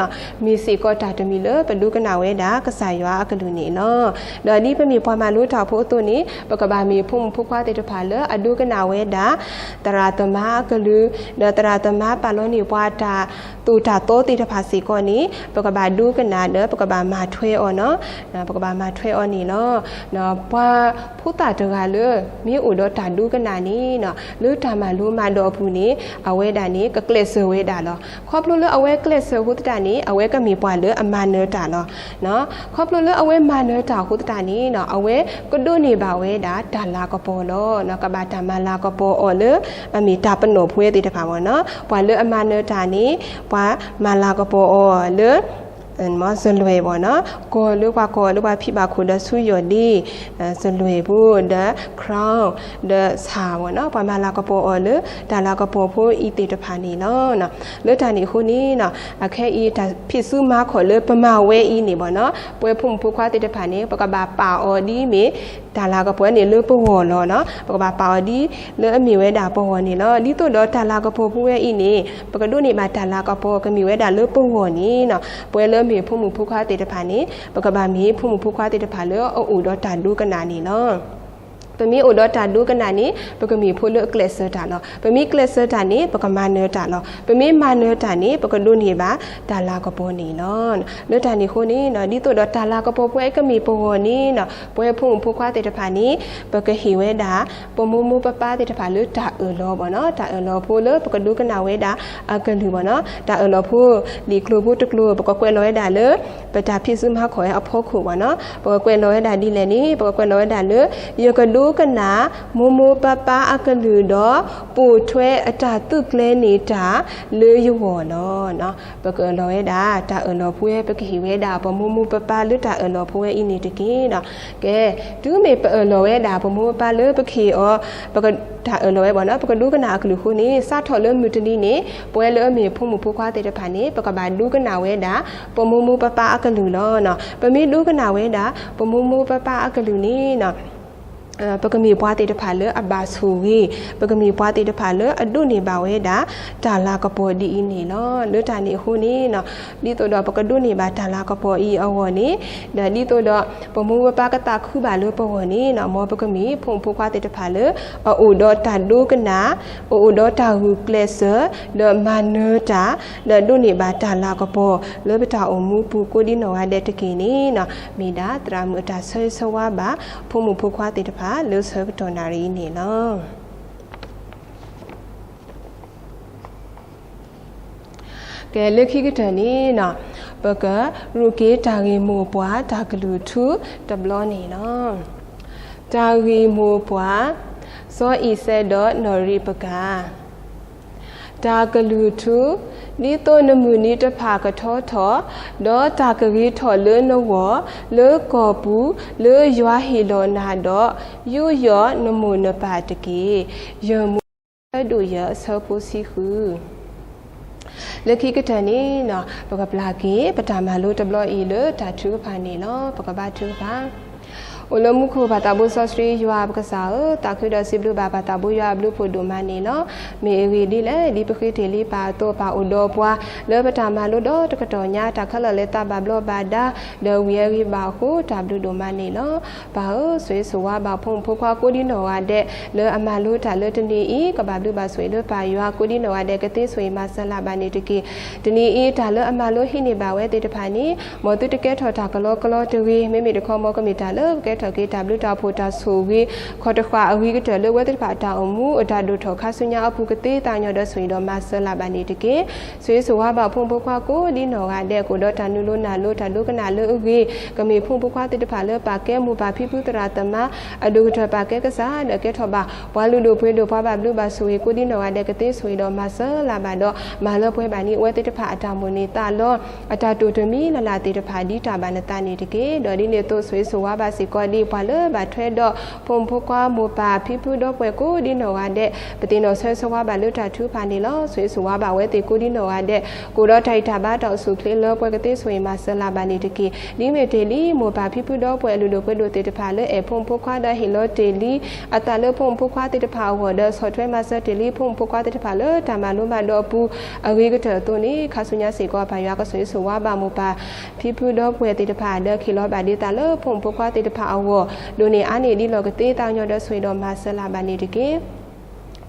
မ့ၢ်စ့ၢ်ကီးတၢ်တမံၤလၢပဒိကနၣ်ဝဲဒၣ်ကစၢ်ယွၤအကလုၢ်န့ၣ်လီၤ. ဒီးဒ်ပမ့ၢ်ပှၤမၤလိတၢ်ဖိအသိးန့ၣ် ပကဘၣ်မ့ၢ်ဖိမုၣ်ဖိခွါသ့ၣ်တဖၣ်လၢအဒိကနၣ်ဝဲဒၣ် သရၣ်သမါအကလုၢ် ဒီးသရၣ်သမါပာ်လီၤန့ၢ်ပှၤတၢ်သိၣ်တၢ်သီသ့ၣ်တဖၣ်စ့ၢ်ကီးန့ၣ် ပကဘၣ်ဒိကနၣ်ဒီးပကဘၣ်မၤထွဲအီၤနီၤ. ပကဘၣ်မၤထွဲအီၤန့ၣ်လီၤ. ပှၤဖိသၣ်တဂၤလၢ မ့ၢ်အိၣ်ဒီးတၢ်ဒိကနၣ်န့ၣ် လၢတၢ်မၤလိမၤဒိးအပူၤန့ၣ် အဝဲဒၣ်န့ၣ် ကကျဲးစၢးဝဲဒၣ်လီၤ. ခီဖျိလၢအဝဲကျဲးစၢးအဃိသတးန့ၣ် အဝဲကမ့ၢ်ပှၤလၢအမၤနၢၤတၢ်လီၤ. ခီဖျိလၢအဝဲမၤနၢၤတၢ်အဃိသတးန့ၣ် အဝဲကဒိးန့ၢ်ဘၣ်ဝဲဒၣ်တၢ်လၤကပီၤလီၤ. ကဘၣ်တၢ်မၤလၤကပီၤအီၤလၢ အမ့ၢ်တၢ်ပနီၣ်ဖိသ့ၣ်တဖၣ်ဘၣ်နီၤ. ပှၤလၢအမၤနၢၤတၢ်န့ၣ် ပှၤမၤလၤကပီၤအီၤလၢ စလွဲၣ်ဘၣ်နီၤ, ကီၢ်လၢပှၤကီၢ်လၢပှၤဖံးဘၣ်ခိၣ်ဒီးဆူယီၢ်ဒ့, စလွဲၣ်ဖိဒီး crown ဒီးဆၣ်ဘၣ်နီၤ, ပှၤမၤလၤကပီၤအီၤလၢတၢ်လၤကပီၤဖိအံၤသ့ၣ်တဖၣ်န့ၣ်လီၤ. လၢတၢ်န့ၣ်အဃိန့ၣ် အခဲအံၤတၢ်ဖံးစုမၤခီၣ်လၢပမၤဝဲအံၤန့ၣ်ဘၣ်နီၤ, ပဝဲဖိမုၣ်ဖိခွါသ့ၣ်တဖၣ်န့ၣ် ပကဘၣ်ပာ်အီၤဒ်မ့ၢ် တၢ်လၤကပီၤန့ၣ်လၢပဂီၢ်လီၤနီၤ, ပကဘၣ်ပာ်အီၤဒ်လၢအမ့ၢ်ဝဲဒၣ်ပဂီၢ်န့ၣ်လီၤ. ဒ်သိးဒီးတၢ်လၤကပီၤဖိဝဲအံၤန့ၣ် ပကဒိးန့ၢ်ဘၣ်တၢ်လၤကပီၤကမ့ၢ်ဝဲဒၣ်လၢပဂီၢ်န့ၣ်နီၤ, ပဝဲလၢမ့ၢ်ဖိမုၣ်ဖိခွါသ့ၣ်တဖၣ်န့ၣ် ပကဘၣ်မ့ၢ်ဖိမုၣ်ဖိခွါသ့ၣ်တဖၣ်လၢအအိၣ်ဒီးတၢ်ဒိကနၣ်န့ၣ်လီၤ. ပမ့ၢ်အိၣ်ဒီးတၢ်ဒိကနၣ်န့ၣ် ပကမ့ၢ်ဖိလၢအကျဲးစၢးတၢ်လီၤ. ပမ့ၢ်ကျဲးစၢးတၢ်န့ၣ် ပကမၤနၢၤတၢ်လီၤ. ပမ့ၢ်မၤနၢၤတၢ်န့ၣ် ပကဒိးန့ၢ်ဘၣ်တၢ်လၤကပီၤန့ၣ်လီၤ. လၢတၢ်န့ၣ်အဃိန့ၣ် ဒ်သိးဒီးတၢ်လၤကပီၤဖိအံၤကမ့ၢ်ပဂီၢ်န့ၣ်နီၤ, ပဝဲဖိမုၣ်ဖိခွါသ့ၣ်တဖၣ်န့ၣ် ပကဟ့ၣ်ဝဲဒၣ် ပမိၢ်မိၢ်ပၢ်ပၢ်သ့ၣ်တဖၣ်လၢတၢ်အၢၣ်လီၤဘၣ်နီၤ, တၢ်အၢၣ်လီၤဖိလၢပကဒိကနၣ်ဝဲဒၣ်အကလုၢ်ဘၣ်နီၤ, တၢ်အၢၣ်လီၤဖိ လံာ်ကျိၤဖိတကျိၤ ပကကွဲးလီၤဝဲဒၣ်လၢ ပတၢ်ဖံးစုမၤခီၣ်ဝဲအဖီခိၣ်ဘၣ်နီၤ, ပကကွဲးလီၤဝဲဒၣ်ဒ်လဲၣ်န့ၣ် ပကကွဲးလီၤဝဲဒၣ်လၢ ယကဒိကနၣ် မိၢ်မိၢ်ပၢ်ပၢ်အကလုၢ်ဒီး ပိာ်ထွဲအတၢ်သုးကျဲၤန့ၢ်တၢ်လၢယဂီၢ်လီၤ. ပကအၢၣ်လီၤဝဲဒၣ် တၢ်အၢၣ်လီၤဖိဝဲ ပကဟ့ၣ်ဝဲဒၣ်ပမိၢ်မိၢ်ပၢ်ပၢ်လၢတၢ်အၢၣ်လီၤဖိဝဲအံၤန့ၣ်တက့ၢ်နီၤ. ကဲ, တုၤမ့ၢ်ပအၢၣ်လီၤဝဲဒၣ်ပမိၢ်ပၢ်ပၢ်လၢပကဟ့ၣ်အီၤ ပကတၢ်အၢၣ်လီၤဝဲဘၣ်နီၤ, ပကဒိကနၣ်အကလုၢ်အဃိန့ၣ် စးထီၣ်လၢမုၢ်တနံၤန့ၣ် ပဝဲလၢအမ့ၢ်ဖိမုၣ်ဖိခွါသ့ၣ်တဖၣ်န့ၣ် ပကဘၣ်ဒိကနၣ်ဝဲဒၣ် ပမိၢ်မိၢ်ပၢ်ပၢ်အကလုၢ်လီၤ. ပမ့ၢ်ဒိကနၣ်ဝဲဒၣ် ပမိၢ်မိၢ်ပၢ်ပၢ်အကလုၢ်န့ၣ်နီၤ ပကမ့ၢ်ပှၤသ့ၣ်တဖၣ်လၢအဘၣ်ဆိၣ်ဂ့ၤ, ပကမ့ၢ်ပှၤသ့ၣ်တဖၣ်လၢအဒိးန့ၢ်ဘၣ်ဝဲဒၣ် တၢ်လၤကပီၤဒ်အံၤန့ၣ်လီၤ. လၢတၢ်န့ၣ်အဃိန့ၣ်, ဒ်သိးဒီးပကဒိးန့ၢ်ဘၣ်တၢ်လၤကပီၤအံၤအဂီၢ်န့ၣ်, ဒီးဒ်သိးဒီး ပမိၢ်ပပၢ်ကသးခုဘၣ်လၢပဂီၢ်န့ၣ်, မ်ပကမ့ၢ်ဖိမုၣ်ဖိခွါသ့ၣ်တဖၣ်လၢ အအိၣ်ဒီးတၢ်ဒိကနၣ်, အအိၣ်ဒီးတၢ်ဂုာ်ကျဲးစၢး, ဒီးမၤနၢၤတၢ်, ဒီးဒိးန့ၢ်ဘၣ်တၢ်လၤကပီၤ လၢပတၢ်အိၣ်မူပူၤကိးဒ်နီၢ်ဂၤဒဲးတက့ၢ်န့ၣ်, မ့ၢ်ဒၣ်သရၣ်မုၣ်အတၢ်ဆၢဂ့ၤဆၢဝါဘၣ် ဖိမုၣ်ဖိခွါသ့ၣ်တဖၣ်လၢဆၢကတီၢ်နၣ်ရံၣ်အံၤန့ၣ်လီၤ. ကဲ လၢခံကတၢၢ်န့ၣ်, ပကရူးက့ၤတၢ်ဂ့ၢ်မိၢ်ပှၢ်တၢ်ကလုၢ်ထူတဘျီန့ၣ်လီၤ. တၢ်ဂ့ၢ်မိၢ်ပှၢ်, စီၤအံၤစဲးဒီးနီၢ်ရံးပကၤ. တၢ်ကလုၢ်ထူ, ဒ်သိးနမုၢ်နံၤတဖၣ်ကထီထီၣ်, ဒီးတၢ်ကဂ့ၤထီၣ်လၢနဂီၢ်, လၢကီၢ်ပူၤ, လၢယွၤဟ့ၣ်လီၤနၤဒီး, ယူးယီၣ်နမိၢ်နပၢ်တက့ၢ်. ယမိၢ် ဆၢဒိၣ်ယဲၢ် အဆၢဖိဆံဃု. လၢခံကတၢၢ်န့ၣ်, ပကပျၢ်က့ၤ ပတၢ်မၤလိတဘျီအံၤလၢတၢ်ထုကဖၣ်န့ၣ်လီၤ. ပကဘါထုကဖၣ်. အိၣ်လၢမူခိၣ်ပၢ်သးဘိစီဆှံယွၤပကစၢ်ဧၢ, သးခုဒီးစံးဘျုးဘၣ်ပၢ်သးဘိယွၤအဘျုးဖှိၣ်ဒိၣ်မးန့ၣ်လီၤ. မ့ၢ်အဂ့ၢ်ဒ်လဲၣ်, ဒ်ပဃ့တ့ၢ်လံပၢ်အသိး ပၢ်အိၣ်ဒီးပှၤ လၢပတၢ်မၤလိဒီတကတီၢ်ညါ တၢ်ခဲလၢာ်လဲၤသးဘၣ်ဘျီးဘၣ်ဒါ ဒီးဝံၤအဂ့ၤဘၣ်အဃိ တၢ်ဘျုးဒိၣ်မးန့ၣ်လီၤ. ပၢ်ဧၢ, ဆိၣ်ဂ့ၤဆိၣ်ဝါဘၣ်ဖိမုၣ်ဖိခွါကိးဒ်နီၢ်ဂၤဒဲး လၢအမၤလိတၢ်လၢတနံၤအံၤ, ကဘၣ်ဘျုးဘၣ်ဆိၣ်ဂ့ၤလၢပၢ်ယွၤကိးဒ်နီၢ်ဂၤဒဲး ကသ့ဆိၣ်ဂ့ၤမၤစၢၤလၢ်ဘၣ်န့ၣ်တက့ၢ်. တနံၤအံၤ တၢ်လၢအမၤလိဟံးန့ၢ်ဘၣ်ဝဲသ့ၣ်တဖၣ်န့ၣ်, မ်သုတကဲထီၣ်တၢ်ကလီကလီတဂ့ၤ, မ့မ့ၢ်တခီ မ်ကမ့ၢ်တၢ်လၢကကဲထီၣ်က့ၤတၢ်ဘျုးတၢ်ဖှိၣ်တၢ်ဆိၣ်ဂ့ၤ ခီၣ်တဃာ်အဂ့ၤကတၢၢ်လၢအဝဲသ့ၣ်တဖၣ်အတၢ်အိၣ်မူ အတၢ်ဒိၣ်ထီၣ်ခါဆူညါအပူၤ ကသ့သးညီဒီးဆိၣ်ဂ့ၤဒီးမၤစၢၤလၢ်ဘၣ်န့ၣ်တက့ၢ်. ဆိၣ်ဂ့ၤဆိၣ်ဝါဘၣ်ဖိမုၣ်ဖိခွါကိးဒ်နီၢ်ဂၤဒဲး ကအိၣ်ဒီးတၢ်နုာ်လိၤနာ်လိၤ တၢ်ဒိကနၣ်လၢအဂ့ၤ, ကမ့ၢ်ဖိမုၣ်ဖိခွါသ့ၣ်တဖၣ်လၢပာ်ကဲမိၢ်ပၢ်ဖံဖုသရၣ်သမါ အဒိၣ်ကတၢၢ်ပာ်ကဲကစၢ် ဒီးကဲထီၣ်ဘၣ် ပှၤလုၢ်ဒိၣ်ပှ့ၤဒိၣ် ပှၤဘၣ်ဘျုးဘၣ်ဆိၣ်ဂ့ၤကိးဒ်နီၢ်ဂၤဒဲး ကသ့ဆိၣ်ဂ့ၤဒီးမၤစၢၤလၢ်ဘၣ်ဒီး မၤလၢပှဲၤဘၣ်န့ၣ် အဝဲသ့ၣ်တဖၣ်အတၢ်မိၣ်န့ၢ်သးလီ အတၢ်တိာ်တမံၤလၢ်လၢ်သ့ၣ်တဖၣ် ဒ်တၢ်ဘၣ်နသးန့ၣ်တက့ၢ်. ဒီးဒ်န့ၣ်အသိး ဆိၣ်ဂ့ၤဆိၣ်ဝါဘၣ်စ့ၢ်ကီးဒ်ပှၤလၢဘၣ်ထွဲဒီး ဖိမုၣ်ဖိခွါမိၢ်ပၢ်ဖံဖုဒီပုၢ်ဝဲၢ်ကိးဒ်နီၢ်ဂၤဒဲး ပသ့ၣ်နီၣ်ဆၢဂ့ၤဆၢဝါဘၣ်လၢတၢ်ထုကဖၣ်န့ၣ်လီၤ. ဆိၣ်ဂ့ၤဆိၣ်ဝါဘၣ်အဝဲသ့ၣ်ကိးဒ်နီၢ်ဂၤဒဲး ကအိၣ်ဒီးတၢ်အံၣ်တၢ်ဘါတၢ်အိၣ်ဆူၣ်အိၣ်ချ့လၢပှဲၤ ကသ့ဆိၣ်ဂ့ၤမၤစၢၤလၢ်ဘၣ်န့ၣ်တက့ၢ်. ဒ်မ့ၢ်တ့ၢ်လံ မိၢ်ပၢ်ဖံဖုဒီပုၢ်ဝဲၢ်အလုၢ်ဒိၣ်ပှ့ၤဒိၣ်သ့ၣ်တဖၣ်လၢအဲၣ်ဖိမုၣ်ဖိခွါ ဒီးဟ့ၣ်လီၤတ့ၢ်လံ အသးလၢဖိမုၣ်ဖိခွါသ့ၣ်တဖၣ်အဂီၢ် ဒီးဆီၣ်ထွဲမၤစၢၤတ့ၢ်လံ ဖိမုၣ်ဖိခွါသ့ၣ်တဖၣ်လၢတၢ်မၤလိဘၣ်ဒီးအပူၤ အဂ့ၤကတၢၢ်အသိးန့ၣ် ခါဆူညါစ့ၢ်ကီး ပၢ်ယွၤကဆိၣ်ဂ့ၤဆိၣ်ဝါဘၣ်မိၢ်ပၢ် ဖံဖုဒီပုၢ်ဝဲၢ်သ့ၣ်တဖၣ် ဒီးဟ့ၣ်လီၤဘၣ်ဒံးသးလၢဖိမုၣ်ဖိခွါသ့ၣ်တဖၣ်အဂီၢ် ဒိၣ်န့ၢ်အါန့ၢ်ဒ်လီၢ်ကသ့ သးကညီၤဒီးဆိၣ်ဂ့ၤဒီးမၤစၢၤလၢ်ဘၣ်န့ၣ်တက့ၢ်.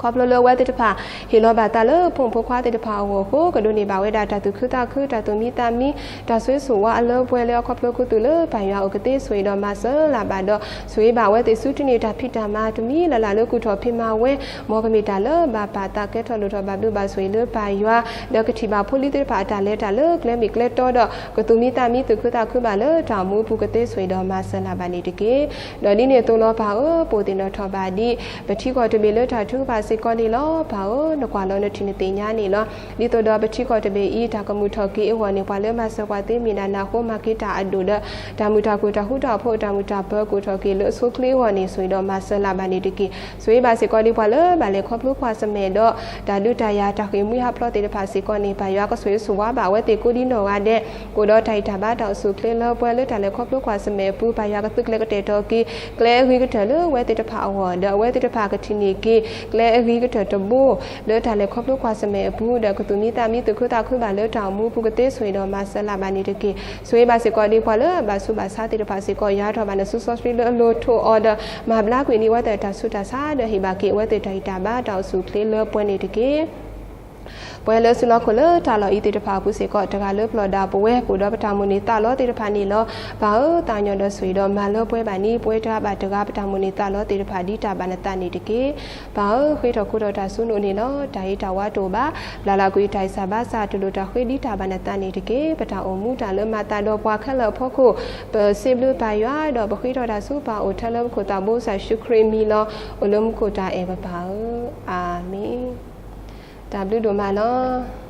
ခီဖျိလၢအဝဲသ့ၣ်တဖၣ် ဟ့ၣ်လီၤဘၣ်သးလၢဖိမုၣ်ဖိခွါသ့ၣ်တဖၣ်အဂီၢ်အဃိ ကဒိးန့ၢ်ဘၣ်ဝဲဒၣ်တၢ်သူၣ်ခုသးခု တၢ်သူၣ်မံသးမံ တၢ်ဆိၣ်ဂ့ၤဆိၣ်ဝါအလၢပှဲၤလၢအခီဖျိခူသူၣ်လၢပၢ်ယွၤအိၣ် ကသ့ဆိၣ်ဂ့ၤဒီးမၤစၢၤလၢ်ဘၣ်ဒီး ဆိၣ်ဂ့ၤဘၣ်အဝဲသ့ၣ်ဆူတန့ၢ်တၢ်ဖံးတၢ်မၤတမံၤလၢ်လၢ်လၢကူၣ်ထီၣ်ဖံးမၤဝဲ မ်ကမ့ၢ်တၢ်လၢဘၣ်ပာ်သးကဲထီၣ်လိၣ်ထီၣ်ဘၣ်ဘျုးဘၣ်ဆိၣ်ဂ့ၤလၢပၢ်ယွၤ ဒီးကထံၣ်ဘၣ်ဖိလံၤသ့ၣ်တဖၣ်အတၢ်လဲၤတၢ်လၢကျဲမ့ၢ်ကျဲတီဒီး ကသူၣ်မံသးမံသူၣ်ခုသးခုဘၣ်လၢတၢ်အိၣ်မူအပူၤ ကသ့ဆိၣ်ဂ့ၤဒီးမၤစၢၤလၢ်ဘၣ်န့ၣ်တက့ၢ်. ဒီးဒ်န့ၣ်အသိးလီၤပၢ်ဧၢ, ပအိၣ်သ့ၣ်နီၣ်ထီၣ်ဘၣ်ဒ် ပထံကီၢ်တဘ့ၣ်လၢတၢ်ထုကဖၣ်စ့ၢ်ကီးန့ၣ်လီၤ. ပၢ်ဧၢ, နကွၢ်လီၤနထံၣ်နသ့ၣ်ညါန့ၣ်လီၤ. ဒ်သိးဒီးပထံကီၢ်တဘ့ၣ်အံၤ တၢ်ကမုာ်ထီၣ်က့ၤအဂီၢ်န့ၣ် ပှၤလၢမၤစၢၤပှၤသ့မ့ၢ်ဒၣ်နၢ်ဟူမၤက့ၤတၢ်အဒိၣ်ဒီး တၢ်မုာ်တၢ်ခုၣ်တၢ်ဃူတၢ်ဖိး တၢ်မုာ်တၢ်ပၢၤကအိၣ်ထီၣ်က့ၤလၢအဆိအချ့အဂီၢ်န့ၣ် ဆိၣ်ဂ့ၤဒီးမၤစၢၤလၢ်ဘၣ်န့ၣ်တက့ၢ်. ဆိၣ်ဂ့ၤဘၣ်စ့ၢ်ကီးဒ်ပှၤလၢဘၣ်လဲၤခီဖျိကွၢ်ဆၢၣ်မဲာ်ဒီး တၢ်ဒုးတၢ်ယၤ တၢ်ဃ့ၢ်မှံဟးဖျိးသ့ၣ်တဖၣ်စ့ၢ်ကီးန့ၣ် ပၢ်ယွၤကဆိၣ်ဂ့ၤဆိၣ်ဝါဘၣ်အဝဲသ့ၣ်ကိးဒ်နီၢ်ဂၤဒဲး ကအိၣ်ဒီးတၢ်အံၣ်တၢ်ဘါတၢ်အိၣ်ဆူၣ်အိၣ်ချ့လၢပှဲၤလၢတၢ်လဲၤခီဖျိကွၢ်ဆၢၣ်မဲာ်အပူၤ ပၢ်ယွၤကသုးကျဲၤကတဲာ်ကတီၤက့ၤ ကျဲအဂ့ၤကတၢၢ်လၢအဝဲသ့ၣ်တဖၣ်အဂီၢ် ဒီးအဝဲသ့ၣ်တဖၣ်ကထံၣ်န့ၢ်က့ၤ ကျဲအဂ့ၤကတၢၢ်တဘိ လၢတၢ်လဲၤခီဖျိကွၢ်ဆၢၣ်မဲာ်အပူၤ ဒီးကသူၣ်မံသးမံသူၣ်ခုသးခုဘၣ်လၢတၢ်အိၣ်မူအပူၤ ကသ့ဆိၣ်ဂ့ၤဒီးမၤစၢၤလၢ်ဘၣ်န့ၣ်တက့ၢ်. ဆိၣ်ဂ့ၤဘၣ်စ့ၢ်ကီးဒ်ပှၤလၢအဘၣ်ဆူးဘၣ်ဆါသ့ၣ်တဖၣ်စ့ၢ်ကီး ယွၤထီၣ်ဘၣ်နစုစီဆှံလၢအလိၤထိးအီၤဒီး မၤဘျါကွံာ်န့ၢ်အဝဲသ့ၣ်တၢ်ဆူးတၢ်ဆါ ဒီးဟ့ၣ်ဘၣ်က့ၤအဝဲသ့ၣ်တၢ်အံၣ်တၢ်ဘါတၢ်အိၣ်ဆူၣ်အိၣ်ချ့လၢပှဲၤန့ၣ်တက့ၢ်. ပဝဲလၢစုလီၢ်ခိၣ်လၢတၢ်လီၢ်အံၤသ့ၣ်တဖၣ်အပူၤစ့ၢ်ကီး တဂၤလၢပျီၢ်ဒၣ်ပဝဲ ပအိၣ်ဒီးပတၢ်မိၣ်န့ၢ်သးလီသ့ၣ်တဖၣ်န့ၣ်လီၤ. ပၢ်ဧၢ, သးကညီၤဒီးဆိၣ်ဂ့ၤဒီးမၤလၢပှဲၤဘၣ်န့ၣ် ပဝဲတဂၤဘၣ်တဂၤ ပတၢ်မိၣ်န့ၢ်သးလီသ့ၣ်တဖၣ် ဒ်တၢ်ဘၣ်နသးန့ၣ်တက့ၢ်. ပၢ်ဧၢ, ဃ့ထီၣ်ခိထီၣ်တၢ်ဆူနအိၣ်န့ၣ်လီၤ. တၢ်ဟ့ၣ်တၢ်ဝါတအိၣ်ဘၣ်. ဘျးလၢကွံာ်တၢ်အံၣ်စၢ်ဘါစၢ် တူၢ်လိာ်တၢ်ဃ့ ဒ်တၢ်ဘၣ်နသးန့ၣ်တက့ၢ်. ပတၢ်အိၣ်မူတၢ်လၢမၤသးဒီးပှၤခဲလၢာ်အဖီခိၣ် ပစံးဘျုးပၢ်ယွၤ ဒီးပဃ့ထီၣ်တၢ်ဆူပၢ်အိၣ် ထဲလၢပခိၣ်သးဘိစီဆှံခရံာ်အမံၤလီၤ. အိၣ်လၢမူခိၣ်တၢ်အဲၣ်ပပၢ်ဧၢ, အၤမ့ၣ်. တၢ်ဘျုးဒိၣ်မးလီၤ.